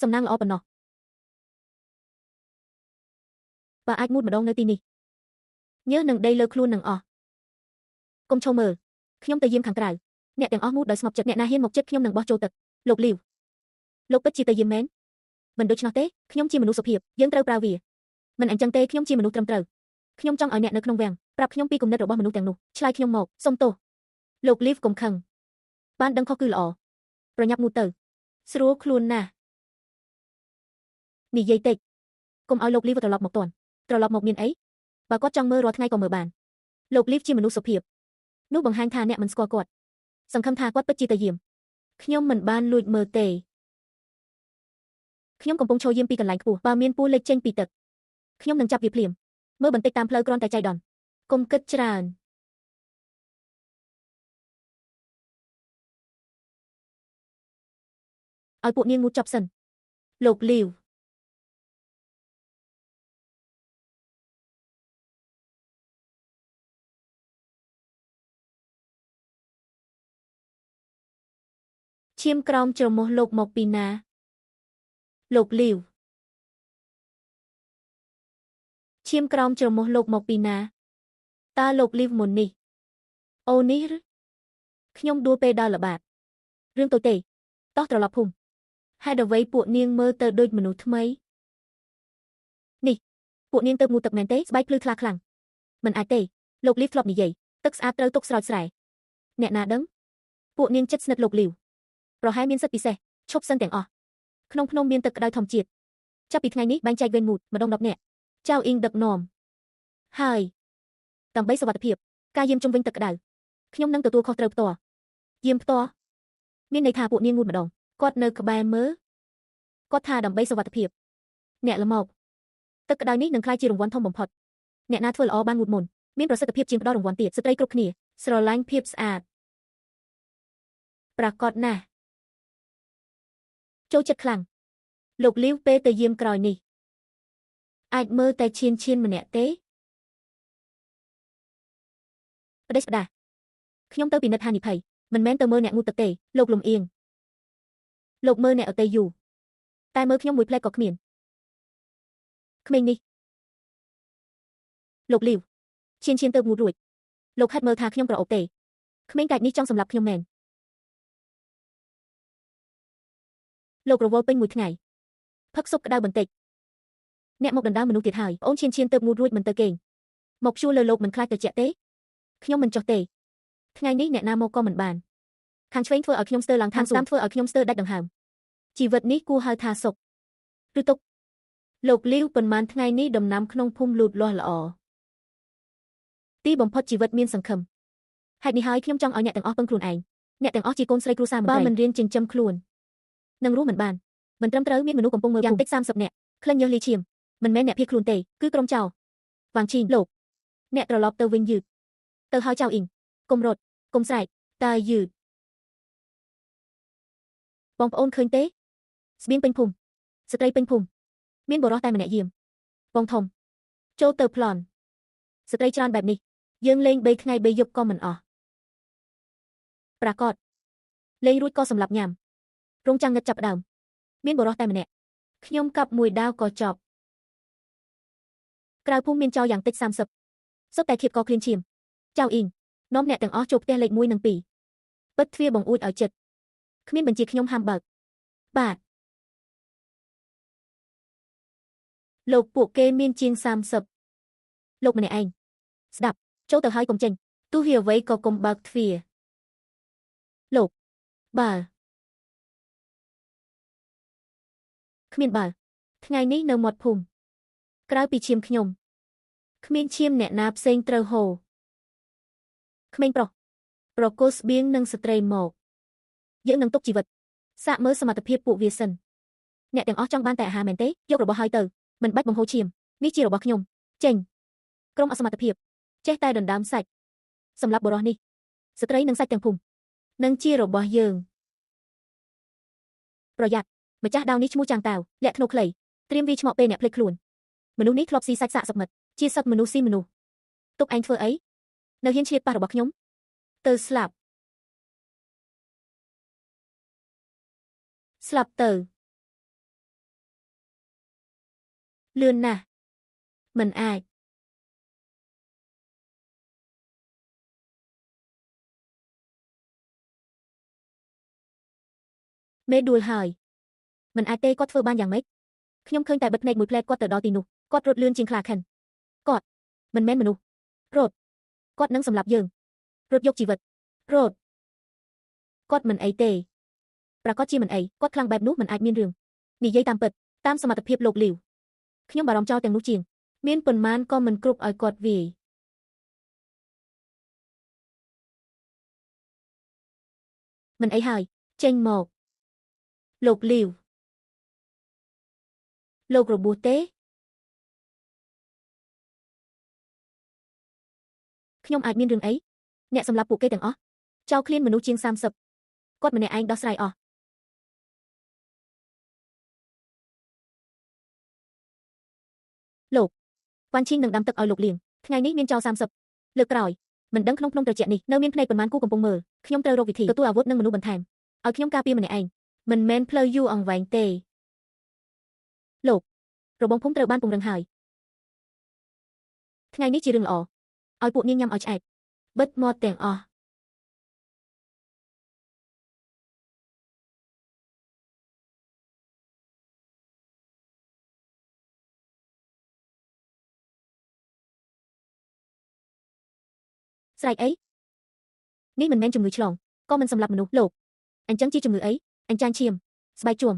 [SPEAKER 1] សំណាងល្អប៉ុណ្ណោះបើអាចងូតម្ដងនៅទីនេះញើសនឹងដីលើខ្លួននឹងអស់កុំឈោមើលខ្ញុំទៅយាមខាងក្រៅអ្នកទាំងអស់ងូតដោយស្ងប់ចិត្តអ្នកណាហ៊ានមកចិត្តខ្ញុំនឹងបោះចូលទឹកលោកលីវលោកពិតជាទៅយាមមែន មិនដូច្នោះទេខ្ញុំជាមនុស្សសុភាពយើងត្រូវប្រើវាមិនអញ្ចឹងទេខ្ញុំជាមនុស្សត្រឹមត្រូវខ្ញុំចង់ឲ្យអ្នកនៅក្នុងវាំងប្រាប់ខ្ញុំពីគំនិតរបស់មនុស្សទាំងនោះឆ្លើយខ្ញុំមកសុំទោសលោកលីវកុំខឹងបានដឹងខុសគឺល្អប្រញាប់ងូតទៅស្រួលខ្លួនណាស់និយាយតិចកុំឲ្យលោកលីវត្រឡប់មកទាន់ត្រឡប់មកមានអីបើគាត់ចង់មើលរាល់ថ្ងៃក៏មើលបានលោកលីវជាមនុស្សសុភាពនោះបង្ហាញថាអ្នកមិនស្គាល់គាត់សង្ឃឹមថាគាត់ពិតជាទៅយាមខ្ញុំមិនបានលួចមើលទេខ្ញុំកំពុងឈរយាមពីកន្លែងខ្ពស់បើមានពស់លេចចេញពីទឹកខ្ញុំនឹងចាប់វាភ្លាមមើលបន្តិចតាមផ្លូវគ្រាន់តែចៃដន្យកុំគិតច្រើនឲ្យពួកនាងងូតចប់សិនលោកលីវឈាមក្រោមច្រមុះលោកមកពីណាលោកលីវឈាមក្រោមច្រមុះលោកមកពីណាតើលោកលីវមុននេះអូនេះឬខ្ញុំដួលពេលដល់ល្បាតរឿងតូចទេតោះត្រឡប់ភូមិហេតុអ្វីពួកនាងមើលទៅដូចមនុស្សថ្មីនេះពួកនាងទៅងូតទឹកមែនទេស្បែកភ្លឺថ្លាខ្លាំងមិនអាចទេលោកលីវធ្លាប់និយាយទឹកស្អាតត្រូវទុកស្រោចស្រែអ្នកណាដឹងពួកនាងចិត្តស្និទ្ធលោកលីវប្រហែលមានសិទ្ធិពិសេសឈប់សិនទាំងអស់ក្នុងភ្នំមានទឹកក្តៅធម្មជាតិចាប់ពីថ្ងៃនេះបែងចែកវេនងូតម្ដង10នាក់ចៅអ៊ីងដឹកនាំហើយដើម្បីសុវត្ថិភាពការយាមជុំវិញទឹកក្តៅខ្ញុំនឹងទទួលខុសត្រូវផ្ទាល់យាមផ្ទាល់មានន័យថាពួកនាងងូតម្ដងគាត់នៅក្បែរមើលគាត់ថាដើម្បីសុវត្ថិភាពអ្នកល្មោកទឹកក្តៅនេះនឹងក្លាយជារង្វាន់ធំបំផុតអ្នកណាធ្វើល្អបានងូតមុនមានប្រសិទ្ធភាពជាងផ្ដល់រង្វាន់ទៀតស្ត្រីគ្រប់គ្នាស្រឡាញ់ភាពស្អាតប្រាកដណាស់ចូលចិត្តខ្លាំងលោកលីវពេលទៅយាមក្រោយនេះអាចមើលតែឈានម្នាក់ទេផ្ដេសផ្ដាស់ខ្ញុំទៅពិនិត្យហានិភ័យមិនមែនទៅមើលអ្នកងូតទឹកទេលោកលំអៀងលោកមើលអ្នកអតីយូរតែមើលខ្ញុំមួយផ្លែកក៏គ្មានក្មេងនេះលោកលីវឈានទៅងូតរួចលោកហេតុមើលថាខ្ញុំក្រអូបទេក្មេងកាច់នេះចង់សម្លាប់ខ្ញុំមែនលោករវល់ពេញមួយថ្ងៃផឹកស៊ុបក្តៅបន្តិចអ្នកមកដណ្ដើមមនុស្សទៀតហើយអូនឈានទៅងូតរួចមិនទៅគេងមកជួលលើលោកមិនខ្លាចត្រជាក់ទេខ្ញុំមិនចុះទេថ្ងៃនេះអ្នកណាមកក៏មិនបានខាងឆ្វេងធ្វើឲ្យខ្ញុំស្ទើរឡើងខាងស្ដាំធ្វើឲ្យខ្ញុំស្ទើរដាច់ដង្ហើមជីវិតនេះគួរហៅថាសុខឬទុក្ខលោកលីវប៉ុន្មានថ្ងៃនេះដំណាំក្នុងភូមិលូតលាស់ល្អទីបំផុតជីវិតមានសង្ឃឹមហេតុនេះហើយខ្ញុំចង់ឲ្យអ្នកទាំងអស់ពឹងខ្លួនឯងអ្នកទាំងអស់ជាកូនស្រីគ្រួសារមន្ត្រីបើមិនរៀនចិញ្ចឹមខ្លួននឹងរស់មិនបានមិនត្រឹមត្រូវមានមនុស្សកំពុងមើលយ៉ាងតិច30នាក់ក្លិនញើសលីឈាមមិនមែនអ្នកភៀសខ្លួនទេគឺក្រុមចៅវ៉ាងឈីងលោកអ្នកត្រឡប់ទៅវិញយឺតទៅហើយចៅអ៊ីងកុំរត់កុំស្រែកតែយឺតបងប្អូនឃើញទេស្បៀងពេញភូមិស្ត្រីពេញភូមិមានបុរសតែម្នាក់យាមបងធំចូលទៅប្លន់ស្ត្រីច្រើនបែបនេះយើងលេង3ថ្ងៃ3យប់ក៏មិនអស់ប្រាកដលេងរួចក៏សម្លាប់ញ៉ាំរោងចាំងងឹតចាប់ដើមមានបុរសតែម្នាក់ខ្ញុំកាប់មួយដាវក៏ចប់ក្រៅភូមិមានចោរយ៉ាងតិច30សុទ្ធតែធៀបកឃ្លានឈាមចៅអ៊ីងនាំអ្នកទាំងអស់ចូលផ្ទះលេខ1និង2ពិតទ្វារបង្អួចឲ្យចិត្តគ្មានបញ្ជាខ្ញុំហាមបើកបាទលោកពួកគេមានជាង30លោកម្នាក់ឯងស្ដាប់ចូលទៅហើយកុំចេញទោះវាអ្វីក៏កុំបើកទ្វារលោកបើគ្មានបើថ្ងៃនេះនៅមាត់ភូមិក្រៅពីឈាមខ្ញុំគ្មានឈាមអ្នកណាផ្សេងត្រូវហូរក្មេងប្រុសប្រគល់ស្បៀងនិងស្ត្រីមកយើងនឹងទុកជីវិតសាកមើលសមត្ថភាពពួកវាសិនអ្នកទាំងអស់ចង់បានតែអាហារមែនទេយករបស់ហើយទៅមិនបាច់បង្ហូរឈាមនេះជារបស់ខ្ញុំចេញក្រុមអសមត្ថភាពចេះតែដណ្ដើមសាច់សម្រាប់បុរសនេះស្ត្រីនិងសាច់ទាំងភូមិនឹងជារបស់យើងប្រយ័ត្នម្ចាស់ដាវនេះឈ្មោះចាងតាវលាក់ធ្នូខ្លីត្រៀមវាឆ្មក់ពេលអ្នកភ្លេចខ្លួនមនុស្សនេះធ្លាប់ស៊ីសាច់សាកសមិត្តជាសត្វមនុស្សស៊ីមនុស្សទុកឯងធ្វើអីនៅហ៊ានឆ្លៀតប៉ះរបស់ខ្ញុំទៅស្លាប់ស្លាប់ទៅលឿនណាស់មិនអាចមេដួលហើយមិនអាចទេគាត់ធ្វើបានយ៉ាងម៉េច ខ្ញុំឃើញតែបិទភ្នែកមួយភ្លែតគាត់ទៅដល់ទីនោះគាត់រត់លឿនជាងខ្លាខិនគាត់មិនមែនមនុស្សរត់គាត់នឹងសម្លាប់យើងរត់យកជីវិតរត់គាត់មិនអីទេប្រកាសជាមិនអីគាត់ខ្លាំងបែបនោះមិនអាចមានរឿងនិយាយតាមពិតតាមសមត្ថភាពលោកលីវខ្ញុំបារម្ភចោលទាំងនោះជាងមានប៉ុន្មានក៏មិនគ្រប់ឲ្យគាត់វាយមិនអីហើយចេញមកលោកលីវលោករបួសទេខ្ញុំអាចមានរឿងអីអ្នកសម្លាប់ពួកគេទាំងអស់ចោលឃ្លានមនុស្សជាង30គាត់ម្នាក់ឯងដោះស្រាយអស់លោកវ៉ាន់ឈីងនឹងដាំទឹកឲ្យលោកលៀងថ្ងៃនេះមានចោល30លើកក្រោយមិនដឹងក្នុងភ្នំត្រជាក់នេះនៅមានភ្នែកប៉ុន្មានគូកំពុងមើលខ្ញុំត្រូវរកវិធីទទួលអាវុធនិងមនុស្សបន្ថែមឲ្យខ្ញុំការពារម្នាក់ឯងមិនមែនផ្លូវយូរអង្វែងទេលោករបងភូមិត្រូវបានពង្រឹងហើយថ្ងៃនេះជារឿងល្អឲ្យពួកនាងញ៉ាំឲ្យឆ្អែតបិទមាត់ទាំងអស់ស្រែកអីនេះមិនមែនជំងឺឆ្លងក៏មិនសម្លាប់មនុស្សលោកអញ្ចឹងជាជំងឺអីអញ្ចាញឈាមស្បែកជួម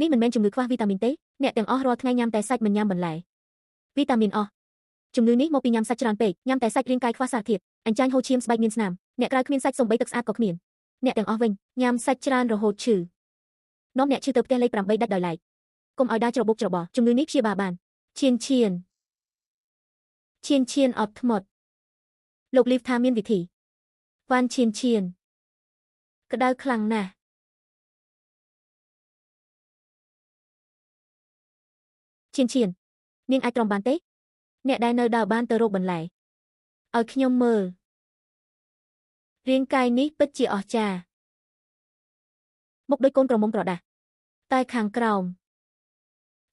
[SPEAKER 1] នេះមិនមែនជំងឺខ្វះវីតាមីនទេអ្នកទាំងអស់រាល់ថ្ងៃញ៉ាំតែសាច់មិនញ៉ាំបន្លែវីតាមីនអស់ជំងឺនេះមកពីញ៉ាំសាច់ច្រើនពេកញ៉ាំតែសាច់រាងកាយខ្វះសារធាតុអញ្ចាញហូរឈាមស្បែកមានស្នាមអ្នកក្រៅគ្មានសាច់សំបីទឹកស្អាតក៏គ្មានអ្នកទាំងអស់វិញញ៉ាំសាច់ច្រើនរហូតឈឺនាំអ្នកឈឺទៅផ្ទះលេខ8ដាច់ដោយឡែកកុំឲ្យដើរច្របូកច្របល់ជំងឺនេះព្យាបាលបានឈៀនឈៀនឈៀនឈៀនអត់ធ្មត់លោកលីវថាមានវិធីវ៉ាន់ឈៀនឈៀនក្តៅខ្លាំងណាស់ឈៀនឈៀននាងអាចទ្រាំបានទេអ្នកដែលនៅដើរបានទៅរកបន្លែឲ្យខ្ញុំមើលរាងកាយនេះពិតជាអស្ចារ្យមុខដូចកូនក្រមុំក្រដាស់តែខាងក្រោម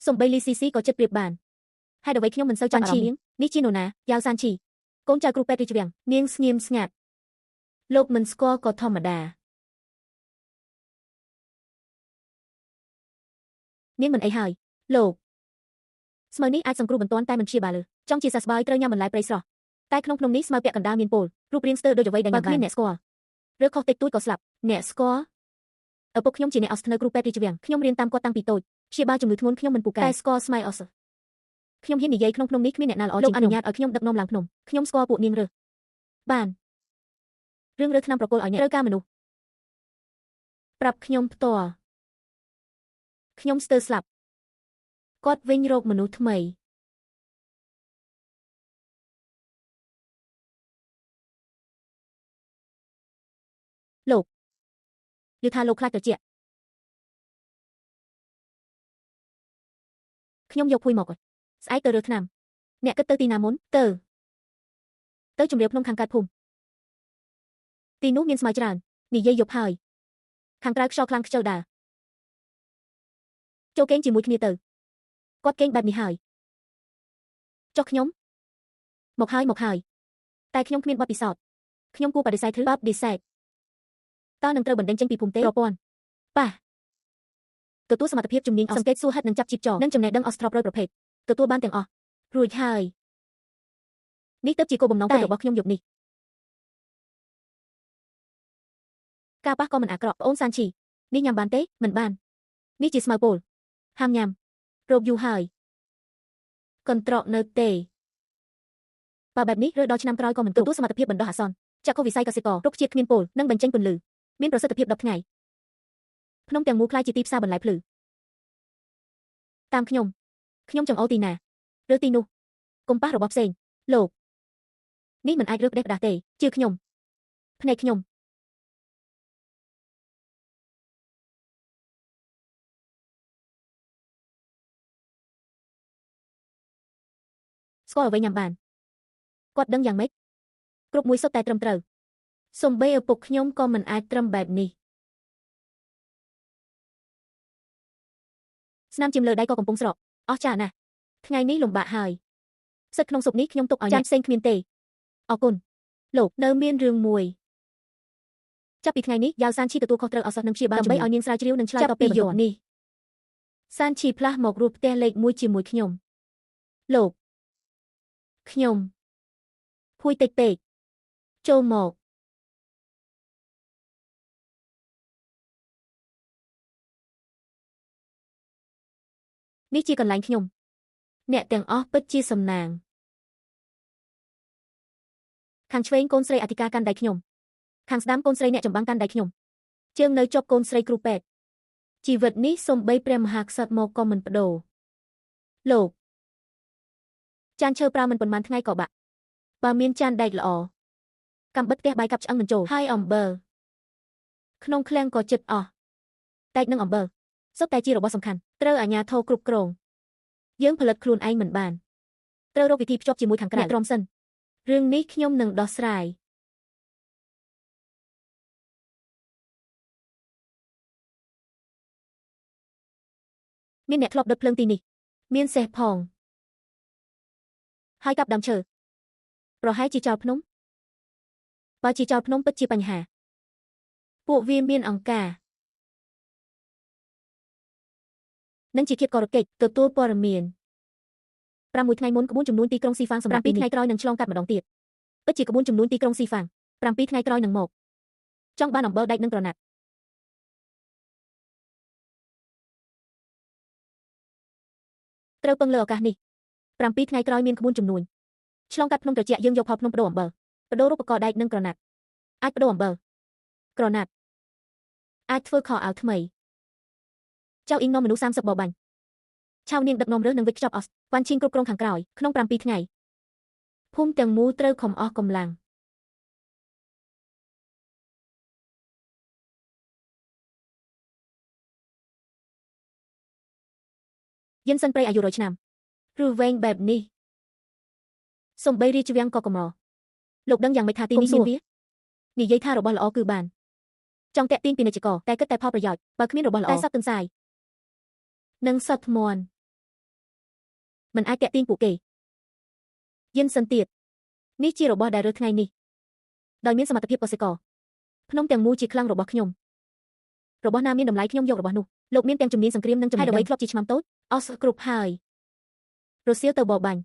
[SPEAKER 1] សំបីលីស៊ីស៊ីក៏ចិត្តប្រៀបបានហេតុអ្វីខ្ញុំមិនសូវចាំអារម្មណ៍នាងនេះជានរណាយ៉ាវសានឈីកូនចៅគ្រូពេទ្យរាជវាំងនាងស្ងៀមស្ងាត់លោកមិនស្គាល់ក៏ធម្មតានាងមិនអីហើយលោកស្មៅនេះអាចសង្គ្រោះបន្ទាន់តែមិនព្យាបាលលើចង់ជាសះស្បើយត្រូវញ៉ាំបន្លែព្រៃស្រស់តែក្នុងភ្នំនេះស្មៅពាក់កណ្ដាលមានពលរូបរាងស្ទើរដូចអ្វីដែលញ៉ាំបានគ្មានអ្នកស្គាល់ឬខុសតិចតួចក៏ស្លាប់អ្នកស្គាល់ឪពុកខ្ញុំជាអ្នកអស្ធ្នៅគ្រូពេទ្យរាជវាំងខ្ញុំរៀនតាមគាត់តាំងពីតូចព្យាបាលជំងឺធ្ងន់ខ្ញុំមិនពូកែតែស្គាល់ស្មៃអស់ខ្ញុំហ៊ាននិយាយក្នុងភ្នំនេះគ្មានអ្នកណាល្អជាងខ្ញុំលោកអនុញ្ញាតឲ្យខ្ញុំដឹកនាំឡើងភ្នំខ្ញុំស្គាល់ពួកនាងរើសបានរឿងរើសឆ្នាំប្រគល់ឲ្យអ្នកត្រូវការមនុស្សប្រាប់ខ្ញុំផ្ទាល់ខ្ញុំស្ទើរស្លាប់គាត់វិញរកមនុស្សថ្មីលោកយល់ថាលោកខ្លាចត្រជាក់ខ្ញុំយកភួយមកស្អែកទៅរើសថ្នាំអ្នកគិតទៅទីណាមុនទៅជម្រាបភ្នំខាងកើតភូមិទីនោះមានស្មៅច្រើននិយាយយប់ហើយខាងក្រៅខ្យល់ខ្លាំងខ្ជិលដើរចូលគេងជាមួយគ្នាទៅគាត់គេងបែបនេះហើយចុះខ្ញុំមកហើយមកហើយតែខ្ញុំគ្មានបទពិសោធន៍ខ្ញុំគួរបដិសេធឬបដិសេធតើនឹងត្រូវបណ្ដេញចេញពីភូមិទេប្រព័ន្ធប៉ះទទួលសមត្ថភាពជំនាញសង្កេតសួរហិតនិងចាប់ជីបចរនិងចំណេះដឹងអស្ត្រប្រយប្រភេទទទួលបានទាំងអស់រួចហើយនេះទើបជាគោលបំណងពិតរបស់ខ្ញុំយប់នេះការប៉ះក៏មិនអាក្រក់ប្អូនសានឈីនេះញ៉ាំបានទេមិនបាននេះជាស្មៅពោលហាមញ៉ាំរោគយូរហើយកន្ត្រកនៅទេបើបែបនេះឬដល់ឆ្នាំក្រោយក៏មិនទទួលសមត្ថភាពបណ្ដោះអាសន្នចក្ខុវិស័យកសិកររុក្ខជាតិគ្មានពោលនិងបញ្ចេញពន្លឺមានប្រសិទ្ធភាព10ថ្ងៃភ្នំទាំងមូលក្លាយជាទីផ្សារបន្លែភ្លឺតាមខ្ញុំខ្ញុំចង្អុលទីណាឬទីនោះកុំប៉ះរបស់ផ្សេងលោកនេះមិនអាចរើសផ្ដេសផ្ដាស់ទេជឿខ្ញុំភ្នែកខ្ញុំស្គាល់អ្វីញ៉ាំបានគាត់ដឹងយ៉ាងម៉េចគ្រប់មួយសុទ្ធតែត្រឹមត្រូវសំបីឪពុកខ្ញុំក៏មិនអាចត្រឹមបែបនេះស្នាមជាមលើដៃក៏កំពុងស្រកអស់ចាណាស់ថ្ងៃនេះលំបាកហើយសិតក្នុងស៊ុបនេះខ្ញុំទុកឲ្យចានផ្សេងគ្មានទេអរគុណលោកនៅមានរឿងមួយចាប់ពីថ្ងៃនេះយ៉ាវសានឈីទទួលខុសត្រូវអសោះនឹងព្យាបាលដើម្បីឲ្យនាងស្រាវជ្រាវនិងឆ្លើយតបពេលបន្ទាន់នេះ
[SPEAKER 2] សានឈីផ្លាស់មករស់ផ្ទះលេខ1ជាមួយខ្ញុំលោកខ្ញុំភួយតិចពេកចូលមកនេះជាកន្លែងខ្ញុំអ្នកទាំងអស់ពិតជាសំណាងខាងឆ្វេងកូនស្រីអធិការកាន់ដៃខ្ញុំខាងស្ដាំកូនស្រីអ្នកចម្បាំងកាន់ដៃខ្ញុំជើងនៅជាប់កូនស្រីគ្រូពេទ្យជីវិតនេះសំបីព្រះមហាក្សត្រមកក៏មិនបដូរលោកចានឈើប្រើមិនប៉ុន្មានថ្ងៃក៏បាក់បើមានចានដែកល្អកំបិតផ្ទះបាយកាប់ឆ្អឹងមិនចូលហើយអំបិលក្នុងឃ្លាំងក៏ចិត្តអស់ដែកនិងអំបិលសុទ្ធតែជារបស់សំខាន់ត្រូវអាជ្ញាធរគ្រប់គ្រងយើងផលិតខ្លួនឯងមិនបានត្រូវរកវិធីភ្ជាប់ជាមួយខាងក្រៅទ្រាំសិនរឿងនេះខ្ញុំនឹងដោះស្រាយមានអ្នកធ្លាប់ដុតភ្លើងទីនេះមានសេះផងហើយកាប់ដើមឈើប្រហែលជាចោលភ្នំបើជាចោលភ្នំពិតជាបញ្ហាពួកវាមានអង្គការនិងជាឃាតករកិច្ចទទួលព័ត៌មាន6ថ្ងៃមុនក្បួនចំនួនទីក្រុងស៊ីហ្វាងសម្រាប់7ថ្ងៃក្រោយនឹងឆ្លងកាត់ម្ដងទៀតពិតជាក្បួនចំនួនទីក្រុងស៊ីហ្វាង7ថ្ងៃក្រោយនឹងមកចង់បានអំបិលដែកនិងក្រណាត់ត្រូវពឹងលើឱកាសនេះ7ថ្ងៃក្រោយមានក្បួនចំនួនឆ្លងកាត់ភ្នំត្រជាក់យើងយកផលភ្នំបដូរអំបិលបដូរឧបករណ៍ដែកនិងក្រណាត់អាចបដូរអំបិលក្រណាត់អាចធ្វើខោអាវថ្មីចៅអ៊ីងនាំមនុស្ស30បបាញ់ឆៅនាងដឹកនាំរើសនិងវិចខ្ចប់អស់វ៉ាន់ឈីងគ្រប់គ្រងខាងក្រោយក្នុង7ថ្ងៃភូមិទាំងមូលត្រូវខំអស់កម្លាំងយិនសិនព្រៃអាយុ100ឆ្នាំឬវែងបែបនេះសំបីរាជវាំងក៏កម្រលោកដឹងយ៉ាងម៉េចថាទីនេះមានវានិយាយថារបស់ល្អគឺបានចង់តាក់ទាញពាណិជ្ជករតែគិតតែផលប្រយោជន៍បើគ្មានរបស់ល្អតែសត្វទន្សាយនិងសត្វថ្មន់មិនអាចតាក់ទាញពួកគេយិនសិនទៀតនេះជារបស់ដែលរើសថ្ងៃនេះដោយមានសមត្ថភាពកសិករភ្នំទាំងមូលជាខ្លាំងរបស់ខ្ញុំរបស់ណាមានតម្លៃខ្ញុំយករបស់នោះលោកមានទាំងជំនាញសង្គ្រាមនិងចំណេះដឹងធ្លាប់ជាឆ្មាំតូចអស់គ្រប់ហើយរសៀលទៅបបាញ់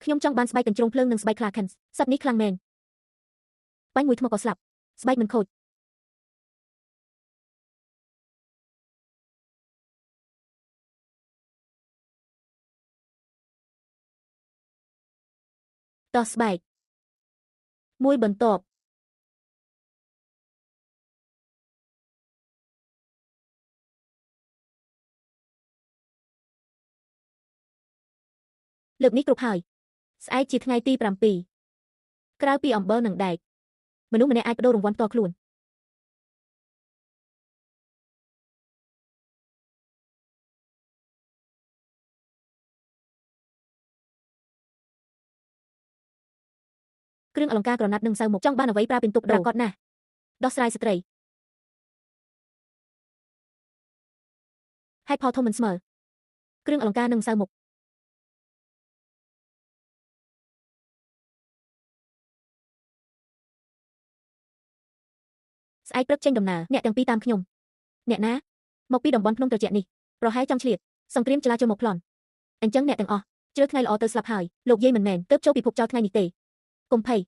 [SPEAKER 2] ខ្ញុំចង់បានស្បែកកញ្ជ្រោងភ្លើងនិងស្បែកខ្លាខិនសត្វនេះខ្លាំងមែនបាញ់មួយថ្មក៏ស្លាប់ស្បែកមិនខូចតោះស្បែកមួយបន្ទាប់លើកនេះគ្រប់ហើយស្អែកជាថ្ងៃទី7ក្រៅពីអំបិលនិងដែកមនុស្សម្នាក់អាចបដូររង្វាន់ផ្ទាល់ខ្លួនគ្រឿងអលង្ការក្រណាត់និងម្សៅមុខចង់បានអ្វីប្រើពិន្ទុប្រាកដណាស់ដោះស្រាយស្ត្រីហេតុផលធំមិនស្មើគ្រឿងអលង្ការនិងម្សៅមុខស្អែកព្រឹកចេញដំណើរអ្នកទាំងពីរតាមខ្ញុំអ្នកណាមកពីតំបន់ភ្នំត្រជាក់នេះប្រហែលចង់ឆ្លៀតសង្គ្រាមចលាចលមកប្លន់អញ្ចឹងអ្នកទាំងអស់ជ្រើសថ្ងៃល្អទៅស្លាប់ហើយលោកយាយមិនមែនទើបចូលពិភពចោលថ្ងៃនេះទេកុំភ័យ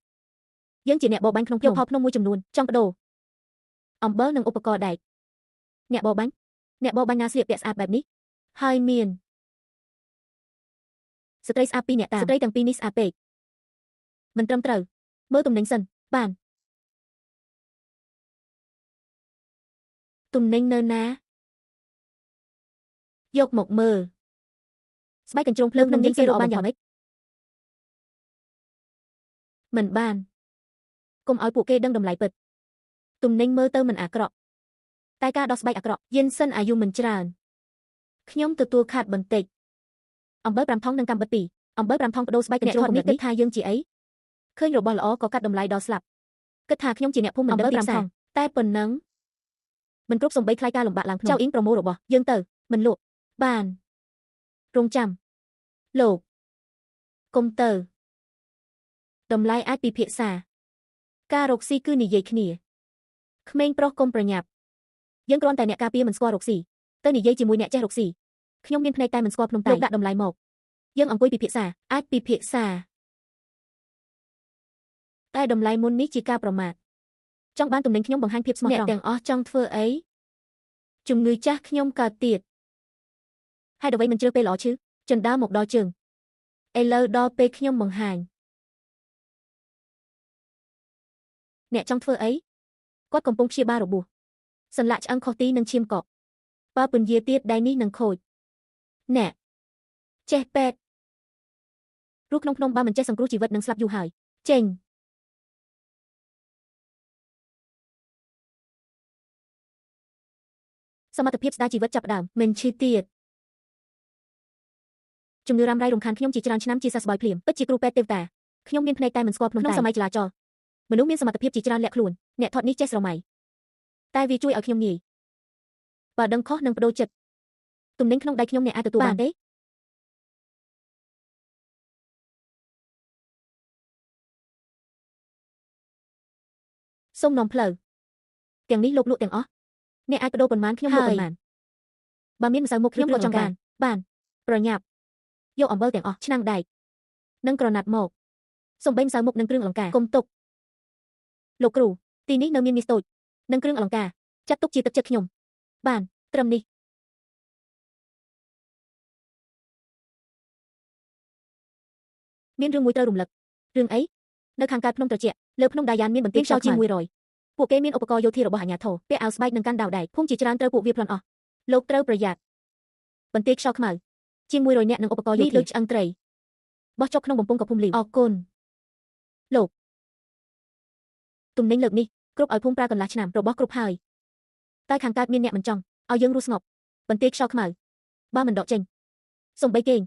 [SPEAKER 2] យើងជាអ្នកបបាញ់ក្នុងយកផលភ្នំមួយចំនួនចង់បដូរអំបិលនិងឧបករណ៍ដែកអ្នកបបាញ់អ្នកបបាញ់ណាស្លៀកពាក់ស្អាតបែបនេះហើយមានស្ត្រីស្អាតពីរអ្នកតាមស្ត្រីទាំងពីរនេះស្អាតពេកមិនត្រឹមត្រូវមើលទំនិញសិនបានទំនិញនៅណាយកមកមើលស្បែកកញ្ជ្រោងភ្លើងក្នុងនេះគេរកបានយ៉ាងម៉េចមិនបានកុំឲ្យពួកគេដឹងតម្លៃពិតទំនិញមើលទៅមិនអាក្រក់តែការដោះស្បែកអាក្រក់យិនសិនអាយុមិនច្រើនខ្ញុំទទួលខាតបន្តិចអំបិល5ថងនិងកាំបិត2អំបិល5ថងបដូរស្បែកកញ្ជ្រោងនេះគិតថាយើងជាអីឃើញរបស់ល្អក៏កាត់តម្លៃដល់ស្លាប់គិតថាខ្ញុំជាអ្នកភូមិមិនដឹងទីផ្សារតែប៉ុណ្ណឹងមិនគ្រប់សំបីថ្លៃការលំបាកឡើងភ្នំចៅអ៊ីងប្រមូលរបស់យើងទៅមិនលក់បានរងចាំលោកកុំទៅ តម្លៃអាចពិភាក្សាការរកស៊ីគឺនិយាយគ្នាក្មេងប្រុសកុំប្រញាប់យើងគ្រាន់តែអ្នកការពារមិនស្គាល់រកស៊ីទៅនិយាយជាមួយអ្នកចេះរកស៊ីខ្ញុំមានភ្នែកតែមិនស្គាល់ភ្នំតែលោកដាក់តម្លៃមកយើងអង្គុយពិភាក្សាអាចពិភាក្សាតែតម្លៃមុននេះជាការប្រមាថចង់បានទំនិញខ្ញុំបង្ហាញភាពស្មោះត្រង់អ្នកទាំងអស់ចង់ធ្វើអីជំងឺចាស់ខ្ញុំកើតទៀតហេតុអ្វីមិនជ្រើសពេលល្អឈឺចិនដើមមកដល់ជើងឥឡូវដល់ពេលខ្ញុំបង្ហាញអ្នកចង់ធ្វើអីគាត់កំពុងព្យាបាលរបួសសន្លាក់ឆ្អឹងខុសទីនិងឈាមកក់បើពន្យាទៀតដៃនេះនឹងខូចអ្នកចេះពេទ្យរស់ក្នុងភ្នំបើមិនចេះសង្គ្រោះជីវិតនឹងស្លាប់យូរហើយចេញសមត្ថភាពស្ដារជីវិតចាប់ផ្ដើមមិនឈឺទៀតជំងឺរ៉ាំរ៉ៃរំខានខ្ញុំជាច្រើនឆ្នាំជាសះស្បើយភ្លាមពិតជាគ្រូពេទ្យទេវតាខ្ញុំមានភ្នែកតែមិនស្គាល់ភ្នំតែក្នុងសម័យចលាចលមនុស្សមានសមត្ថភាពជាច្រើនលាក់ខ្លួនអ្នកថតនេះចេះស្រមៃតែវាជួយឲ្យខ្ញុំងាយបើដឹងខុសនឹងបដូរចិត្តទំនិញក្នុងដៃខ្ញុំអ្នកអាចទទួលបានទេសូមនាំផ្លូវទាំងនេះលោកលក់ទាំងអស់អ្នកអាចបដូរប៉ុន្មានខ្ញុំលក់ប៉ុន្មានបើមានម្សៅមុខខ្ញុំក៏ចង់បានបានប្រញាប់យកអំបិលទាំងអស់ឆ្នាំងដែកនិងក្រណាត់មកសូម្បីម្សៅមុខនិងគ្រឿងអលង្ការកុំទុកលោកគ្រូទីនេះនៅមានមាសតូចនិងគ្រឿងអលង្ការចាត់ទុកជាទឹកចិត្តខ្ញុំបានត្រឹមនេះមានរឿងមួយត្រូវរំលឹករឿងអីនៅខាងកើតភ្នំត្រជាក់លើភ្នំដាយ៉ានមានបន្ទាយខ្យល់ជាង100ពួកគេមានឧបករណ៍យោធារបស់អាជ្ញាធរពាក់អាវស្បែកនិងកាន់ដាវដែកភូមិជាច្រើនត្រូវពួកវាប្លន់អស់លោកត្រូវប្រយ័ត្នបន្ទាយខ្យល់ខ្មៅជាង100នាក់នឹងឧបករណ៍យោធានេះដូចឆ្អឹងត្រីបោះចុះក្នុងបំពង់កភុំលីវអរគុណលោកទំនិញលើកនេះគ្រប់ឲ្យភូមិប្រើកន្លះឆ្នាំរបស់គ្រប់ហើយតែខាងកើតមានអ្នកមិនចង់ឲ្យយើងរស់ស្ងប់បន្ទាយខ្យល់ខ្មៅបើមិនដកចេញសំបីគេង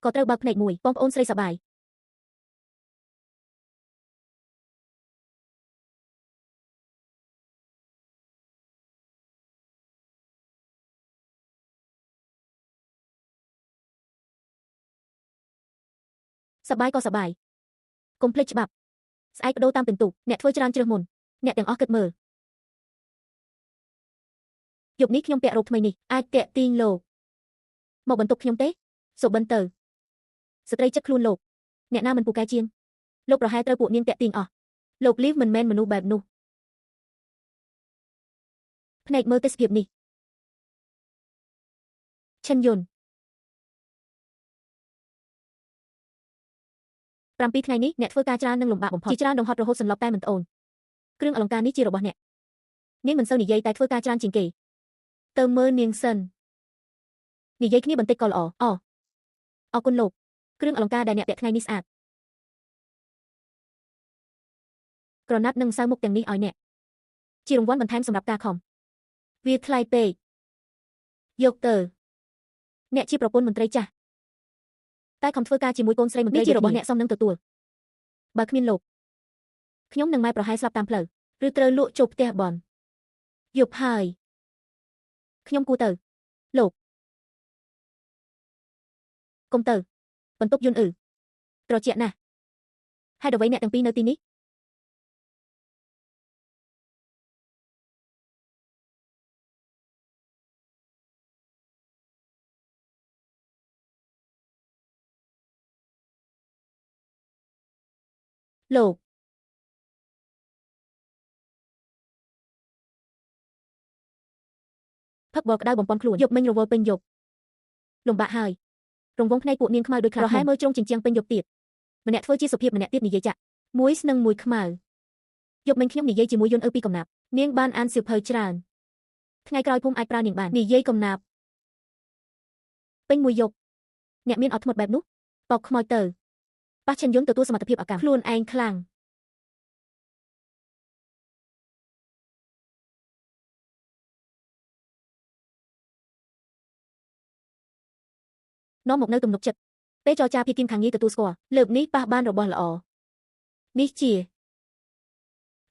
[SPEAKER 2] ក៏ត្រូវបើកភ្នែកមួយបងប្អូនស្រីសប្បាយសបាយក៏សបាយកុំភ្លេចច្បាប់ស្អែកបដូរតាមពិន្ទុអ្នកធ្វើច្រើនជ្រើសមុនអ្នកទាំងអស់គិតមើលយប់នេះខ្ញុំពាក់រ៉ូបថ្មីនេះអាចតាក់ទាញលោកមកបន្ទប់ខ្ញុំទេសុបិនទៅស្ត្រីចិត្តខ្លួនលោកអ្នកណាមិនពូកែជាងលោកប្រហែលត្រូវពួកនាងតាក់ទាញអស់លោកលីវមិនមែនមនុស្សបែបនោះភ្នែកមើលទេសភាពនេះឈិនយុន7ថ្ងៃនេះអ្នកធ្វើការច្រើននិងលំបាកបំផុតជាច្រើនដងហត់រហូតសន្លប់តែមិនត្អូនគ្រឿងអលង្ការនេះជារបស់អ្នកនាងមិនសូវនិយាយតែធ្វើការច្រើនជាងគេទៅមើលនាងសិននិយាយគ្នាបន្តិចក៏ល្អអអរគុណលោកគ្រឿងអលង្ការដែលអ្នកពាក់ថ្ងៃនេះស្អាតក្រណាត់និងម្សៅមុខទាំងនេះឲ្យអ្នកជារង្វាន់បន្ថែមសម្រាប់ការខំវាថ្លៃពេកយកទៅអ្នកជាប្រពន្ធមន្ត្រីចាស់តែខំធ្វើការជាមួយកូនស្រីមន្ត្រីជារបស់អ្នកសមនឹងទទួលបើគ្មានលោកខ្ញុំនឹងម៉ែប្រហែលស្លាប់តាមផ្លូវឬត្រូវលក់ចូលផ្ទះបនយប់ហើយខ្ញុំគួរទៅលោកកុំទៅបន្ទប់យន្តអ៊ឺត្រជាក់ណាស់ហេតុអ្វីអ្នកទាំងពីរនៅទីនេះលោកផឹកបក្តៅបំពន់ខ្លួនយប់មិញរវល់ពេញយប់លំបាកហើយរង្វង់ភ្នែកពួកនាងខ្មៅដូចខ្លាប្រហែលមើលជ្រុងជញ្ជាំងពេញយប់ទៀតម្នាក់ធ្វើជាសុភាពម្នាក់ទៀតនិយាយចាក់មួយស្នឹងមួយខ្មៅយប់មិញខ្ញុំនិយាយជាមួយយន្តអ៊ឺពីកំណាប់នាងបានអានសៀវភៅច្រើនថ្ងៃក្រោយភូមិអាចប្រើនាងបាននិយាយកំណាប់ពេញមួយយប់អ្នកមានអត់ធ្មត់បែបនោះបោកខ្មោចទៅប៉ះឈិនយន្តទទួលសមត្ថភាពអាកម្មខ្លួនឯងខ្លាំងនាំមកនៅទំនុកចិត្តពេលចរចាភាគីខាងងាយទទួលស្គាល់លើកនេះប៉ះបានរបស់ល្អនេះជា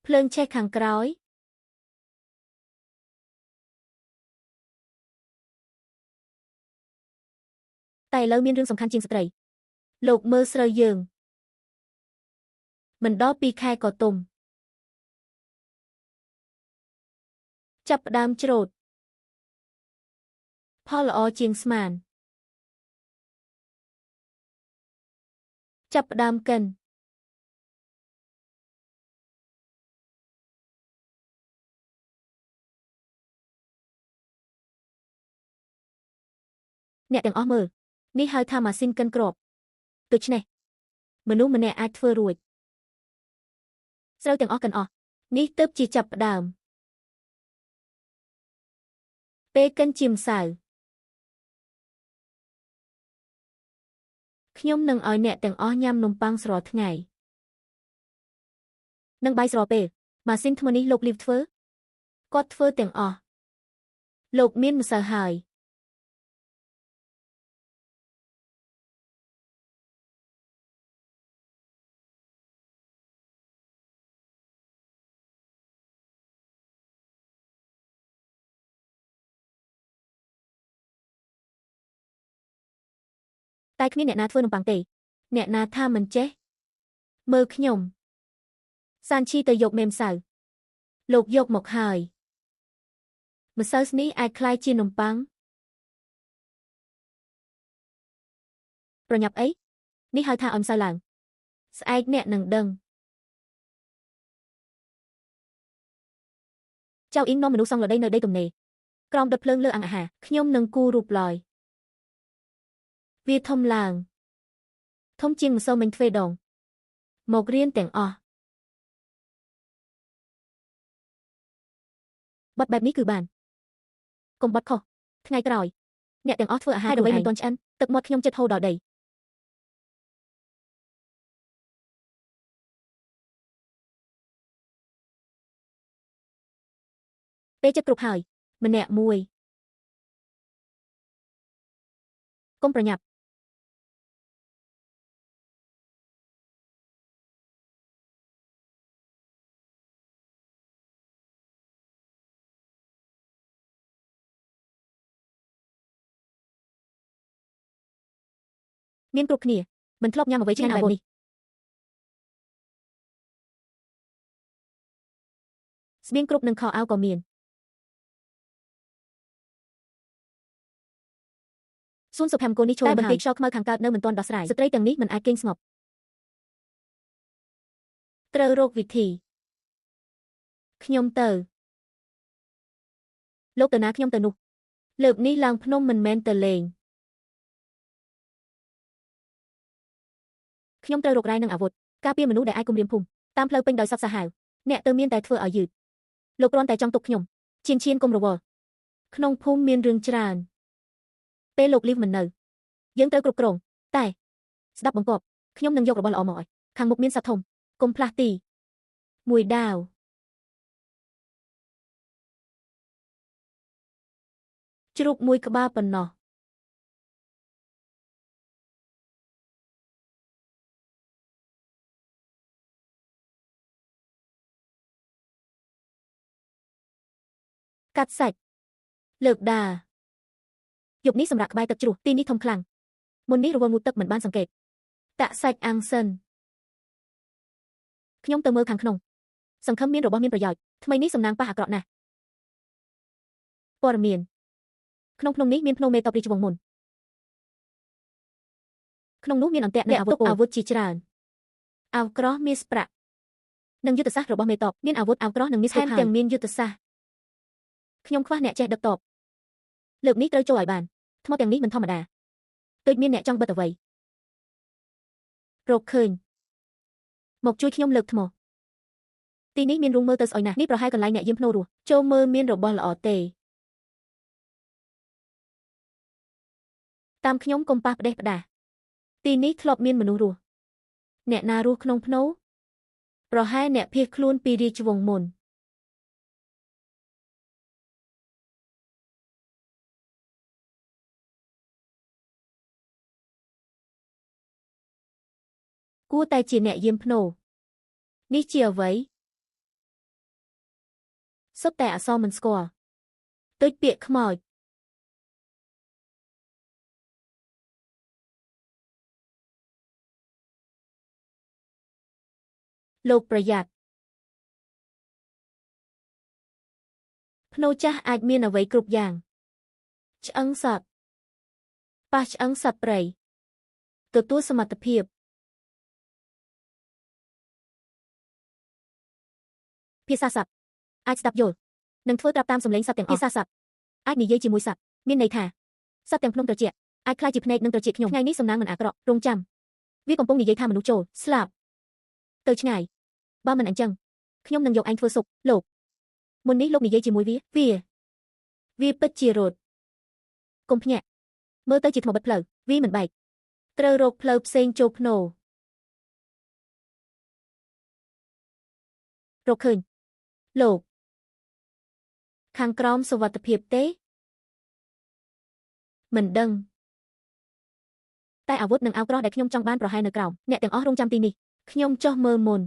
[SPEAKER 2] ភ្លើងឆេះខាងក្រោយតែឥឡូវមានរឿងសំខាន់ជាងស្ត្រីលោកមើលស្រូវយើង មិនដល់2ខែក៏ទុំចាប់ផ្ដើមច្រូតផលល្អជាងស្មានចាប់ផ្ដើមកិនអ្នកទាំងអស់មើលនេះហៅថាម៉ាស៊ីនកិនគ្រាប់ដូច្នេះមនុស្សម្នាក់អាចធ្វើរួចស្រូវទាំងអស់កិនអស់នេះទើបជាចាប់ផ្ដើមពេលកិនជាម្សៅខ្ញុំនឹងឲ្យអ្នកទាំងអស់ញ៉ាំនំប៉័ងស្រាល់ថ្ងៃនិងបាយស្រាល់ពេលម៉ាស៊ីនថ្មីនេះលោកលីវធ្វើគាត់ធ្វើទាំងអស់លោកមានម្សៅហើយតែគ្មានអ្នកណាធ្វើនំប៉័ងទេអ្នកណាថាមិនចេះមើលខ្ញុំសានឈីទៅយកមេម្សៅលោកយកមកហើយម្សៅនេះអាចក្លាយជានំប៉័ងប្រញាប់អីនេះហៅថាឲ្យម្សៅឡើងស្អែកអ្នកនឹងដឹងចៅអ៊ីងនាំមនុស្សសង់លដីនៅដីទំនេរក្រោមដុតភ្លើងលើអង្គអាហារខ្ញុំនឹងគូរូបឡើយវាធំឡើងធំជាងម្សិលមិញទ្វេដងមករៀនទាំងអស់បត់បែបនេះគឺបានកុំបត់ខុសថ្ងៃក្រោយអ្នកទាំងអស់ធ្វើអាហារដើម្បីមិនទាន់ឆ្អិនទឹកមាត់ខ្ញុំចិត្តហូរដល់ដីពេលចិត្តគ្រប់ហើយម្នាក់មួយកុំប្រញាប់មានគ្រប់គ្នាមិនធ្លាប់ញ៉ាំអ្វីឆ្ងាញ់បែបនេះស្បៀងគ្រប់នឹងខោអាវក៏មានសួនសុភមង្គលនេះចូលតែបន្ទាយខ្យល់ខ្មៅខាងកើតនៅមិនទាន់ដោះស្រាយស្ត្រីទាំងនេះមិនអាចគេងស្ងប់ត្រូវរកវិធីខ្ញុំទៅលោកទៅណាខ្ញុំទៅនោះលើកនេះឡើងភ្នំមិនមែនទៅលេងខ្ញុំត្រូវរករ៉ែនឹងអាវុធការពារមនុស្សដែលអាចគំរាមភូមិតាមផ្លូវពេញដោយសត្វសាហាវអ្នកទៅមានតែធ្វើឲ្យយឺតលោកគ្រាន់តែចង់ទុកខ្ញុំឈៀនឈៀនកុំរវល់ក្នុងភូមិមានរឿងច្រើនពេលលោកលីវមិននៅយើងត្រូវគ្រប់គ្រងតែស្ដាប់បង្គាប់ខ្ញុំនឹងយករបស់ល្អមកឲ្យខាងមុខមានសត្វធំកុំផ្លាស់ទីមួយដាវជ្រូកមួយក្បាលប៉ុណ្ណោះកាត់សាច់លើកដាយប់នេះសម្រាប់ក្បែរទឹកជ្រោះទីនេះធំខ្លាំងមុននេះរវល់ងូតទឹកមិនបានសង្កេតតាក់សាច់អាំងសិនខ្ញុំទៅមើលខាងក្នុងសង្ឃឹមមានរបស់មានប្រយោជន៍ថ្មីនេះសំណាងប៉ះអាក្រក់ណាស់ព័ត៌មានក្នុងភ្នំនេះមានភ្នំមេតបរាជវង្សមុនក្នុងនោះមានអន្ទាក់និងអាវុធអាវុធជាច្រើនអាវក្រោះមាសប្រាក់និងយុទ្ធសាស្ត្ររបស់មេតបមានអាវុធអាវក្រោះនិងមាសថែមទាំងមានយុទ្ធសាស្ត្រខ្ញុំខ្វះអ្នកចេះដឹកតបលើកនេះត្រូវចូលឲ្យបានថ្មទាំងនេះមិនធម្មតាដូចមានអ្នកចង់បិទអ្វីរកឃើញមកជួយខ្ញុំលើកថ្មទីនេះមានរូងមើលទៅស្អុយណាស់នេះប្រហែលកន្លែងអ្នកយាមភ្នូរស់ចូលមើលមានរបស់ល្អទេតាមខ្ញុំកុំប៉ះផ្ដេសផ្ដាសទីនេះធ្លាប់មានមនុស្សរស់អ្នកណារស់ក្នុងភ្នូប្រហែលអ្នកភៀសខ្លួនពីរាជវង្សមុនគួរតែជាអ្នកយាមភ្នូនេះជាអ្វីសុទ្ធតែអក្សរមិនស្គាល់ដូចពាក្យខ្មោច លោកប្រយ័ត្នភ្នូចាស់អាចមានអ្វីគ្រប់យ៉ាងឆ្អឹងសត្វប៉ះឆ្អឹងសត្វព្រៃទទួលសមត្ថភាពភាសាសត្វអាចស្ដាប់យល់និងធ្វើត្រាប់តាមសម្លេងសត្វទាំងអស់ភាសាសត្វអាចនិយាយជាមួយសត្វមានន័យថាសត្វទាំងភ្នំត្រចៀកអាចក្លាយជាភ្នែកនិងត្រចៀកខ្ញុំថ្ងៃនេះសំណាងមិនអាក្រក់រងចាំវាកំពុងនិយាយថាមនុស្សចូលស្លាប់ទៅឆ្ងាយបើមិនអញ្ចឹងខ្ញុំនឹងយកឯងធ្វើសុបលោកមុននេះលោកនិយាយជាមួយវាវាពិតជារត់កុំភ្ញាក់មើលទៅជាថ្មបិទផ្លូវវាមិនបែកត្រូវរកផ្លូវផ្សេងចូលភ្នោរកឃើញលោកខាងក្រោមសុវត្ថិភាពទេមិនដឹងតែអាវុធនិងអាវក្រោះដែលខ្ញុំចង់បានប្រហែលនៅក្រោមអ្នកទាំងអស់រងចាំទីនេះខ្ញុំចុះមើលមុន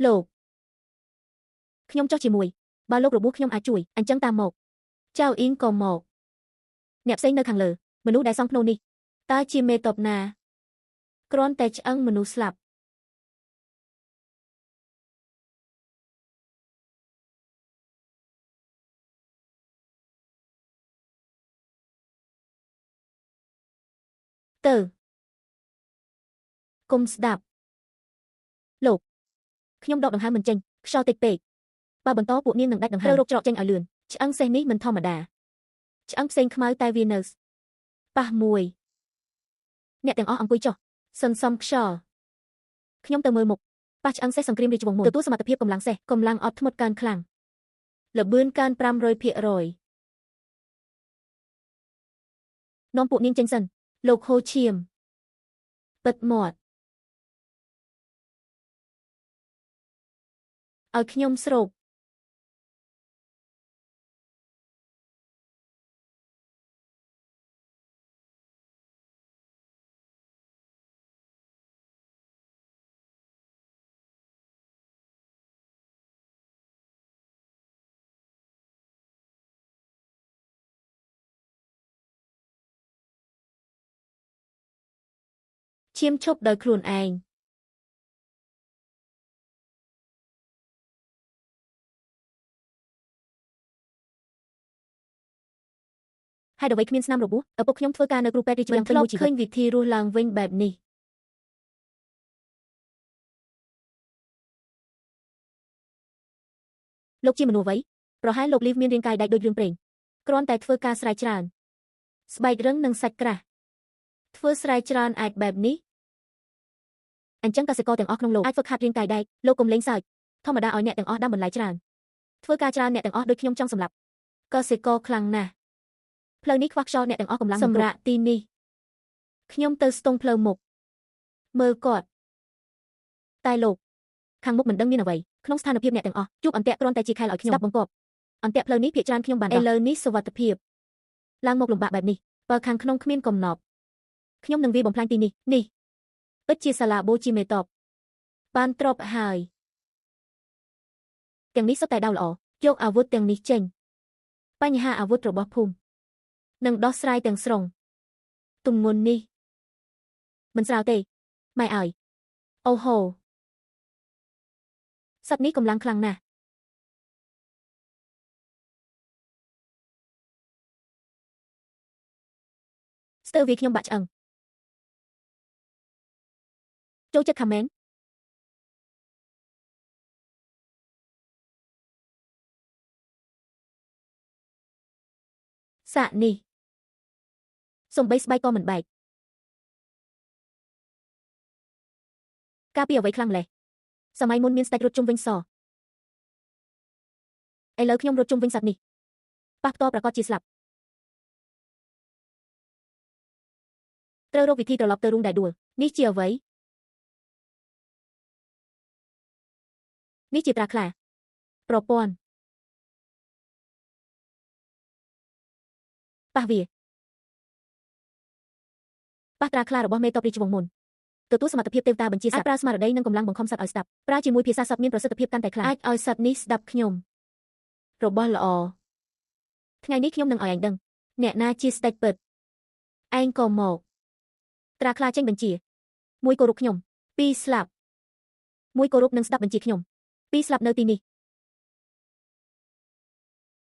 [SPEAKER 2] លោកខ្ញុំចុះជាមួយបើលោករបួសខ្ញុំអាចជួយអញ្ចឹងតាមមកចៅអ៊ីងក៏មកអ្នកផ្សេងនៅខាងលើមនុស្សដែលសង់ភ្នូនេះតើជាមេតបណាគ្រាន់តែឆ្អឹងមនុស្សស្លាប់ទៅគុំស្ដាប់លោកខ្ញុំដកដង្ហើមមិនចេញខ្យល់តិចពេកបើបន្តពួកនាងនឹងដាច់ដង្ហើមត្រូវរកច្រកចេញឲ្យលឿនឆ្អឹងសេះនេះមិនធម្មតាឆ្អឹងផ្សេងខ្មៅតែវានៅប៉ះមួយអ្នកទាំងអស់អង្គុយចុះសន្សំខ្យល់ខ្ញុំទៅមើលមុខប៉ះឆ្អឹងសេះសង្គ្រាមរាជវង្សមុនទទួលសមត្ថភាពកម្លាំងសេះកម្លាំងអត់ធ្មត់កើនខ្លាំងល្បឿនកើន 500% នាំពួកនាងចេញសិនលោកហូឈាមពិតមាត់ឲ្យខ្ញុំស្រូបឈាមឈប់ដោយខ្លួនឯងហេតុអ្វីគ្មានស្នាមរបួសឪពុកខ្ញុំធ្វើការនៅគ្រូពេទ្យរាជវាំងពេញមួយជីវិតឃើញវិធីរស់ឡើងវិញបែបនេះលោកជាមនុស្សអ្វីប្រហែលលោកលីវមានរាងកាយដែកដូចរឿងព្រេងគ្រាន់តែធ្វើការស្រែច្រើនស្បែករឹងនិងសាច់ក្រាស់ធ្វើស្រែច្រើនអាចបែបនេះអញ្ចឹងកសិករទាំងអស់ក្នុងលោកអាចហ្វឹកហាត់រាងកាយដែកលោកកុំលេងសើចធម្មតាឲ្យអ្នកទាំងអស់ដាំបន្លែច្រើនធ្វើការច្រើនអ្នកទាំងអស់ដូចខ្ញុំចង់សម្លាប់កសិករខ្លាំងណាស់ផ្លូវនេះខ្វះខ្យល់អ្នកទាំងអស់កម្លាំងសម្រាប់ទីនេះខ្ញុំទៅស្ទង់ផ្លូវមុខមើលគាត់តែលោកខាងមុខមិនដឹងមានអ្វីក្នុងស្ថានភាពអ្នកទាំងអស់ជួបអន្ទាក់គ្រាន់តែជាខែលឲ្យខ្ញុំស្ដាប់បង្គាប់អន្ទាក់ផ្លូវនេះភាគច្រើនខ្ញុំបានឥឡូវនេះសុវត្ថិភាពឡើងមកលំបាកបែបនេះបើខាងក្នុងគ្មានកំណប់ខ្ញុំនឹងវាបំផ្លាញទីនេះនេះពិតជាសាឡាបូជាមេតបបានទ្របហើយទាំងនេះសុទ្ធតែដាវល្អយកអាវុធទាំងនេះចេញបញ្ហាអាវុធរបស់ភូមិនឹងដោះស្រាយទាំងស្រុងទម្ងន់នេះមិនស្រាលទេម៉ែអើយអូហូសត្វនេះកម្លាំងខ្លាំងណាស់ស្ទើរវាខ្ញុំបាក់ឆ្អឹងចូលចិត្តខមមិនសាក់នេះសំបីស្បែកក៏មិនបែកការពីអ្វីខ្លាំងម្ល៉េះសម័យមុនមានស្ដេចរត់ជុំវិញសឥឡូវខ្ញុំរត់ជុំវិញសត្វនេះប៉ះផ្ទាល់ប្រកាសជាស្លាប់ត្រូវរកវិធីត្រឡប់ទៅរូងដែលដួលនេះជាអ្វីនេះជាត្រាខ្លាប្រព័ន្ធប៉ះវាប៉ះត្រាខ្លារបស់មេតបរាជវង្សមុនទទួលសមត្ថភាពទេវតាបញ្ជាសត្វប្រើស្មារតីនិងកម្លាំងបង្ខំសត្វឲ្យស្ដាប់ប្រើជាមួយភាសាសត្វមានប្រសិទ្ធភាពកាន់តែខ្លាំងអាចឲ្យសត្វនេះស្ដាប់ខ្ញុំរបស់ល្អថ្ងៃនេះខ្ញុំនឹងឲ្យឯងដឹងអ្នកណាជាស្ដេចពិតឯងក៏មកត្រាខ្លាចេញបញ្ជាមួយគោរពខ្ញុំពីរស្លាប់
[SPEAKER 1] 1គោរពនិងស្ដាប់បញ្ជាខ្ញុំ2ស្លាប់នៅទីនេះ។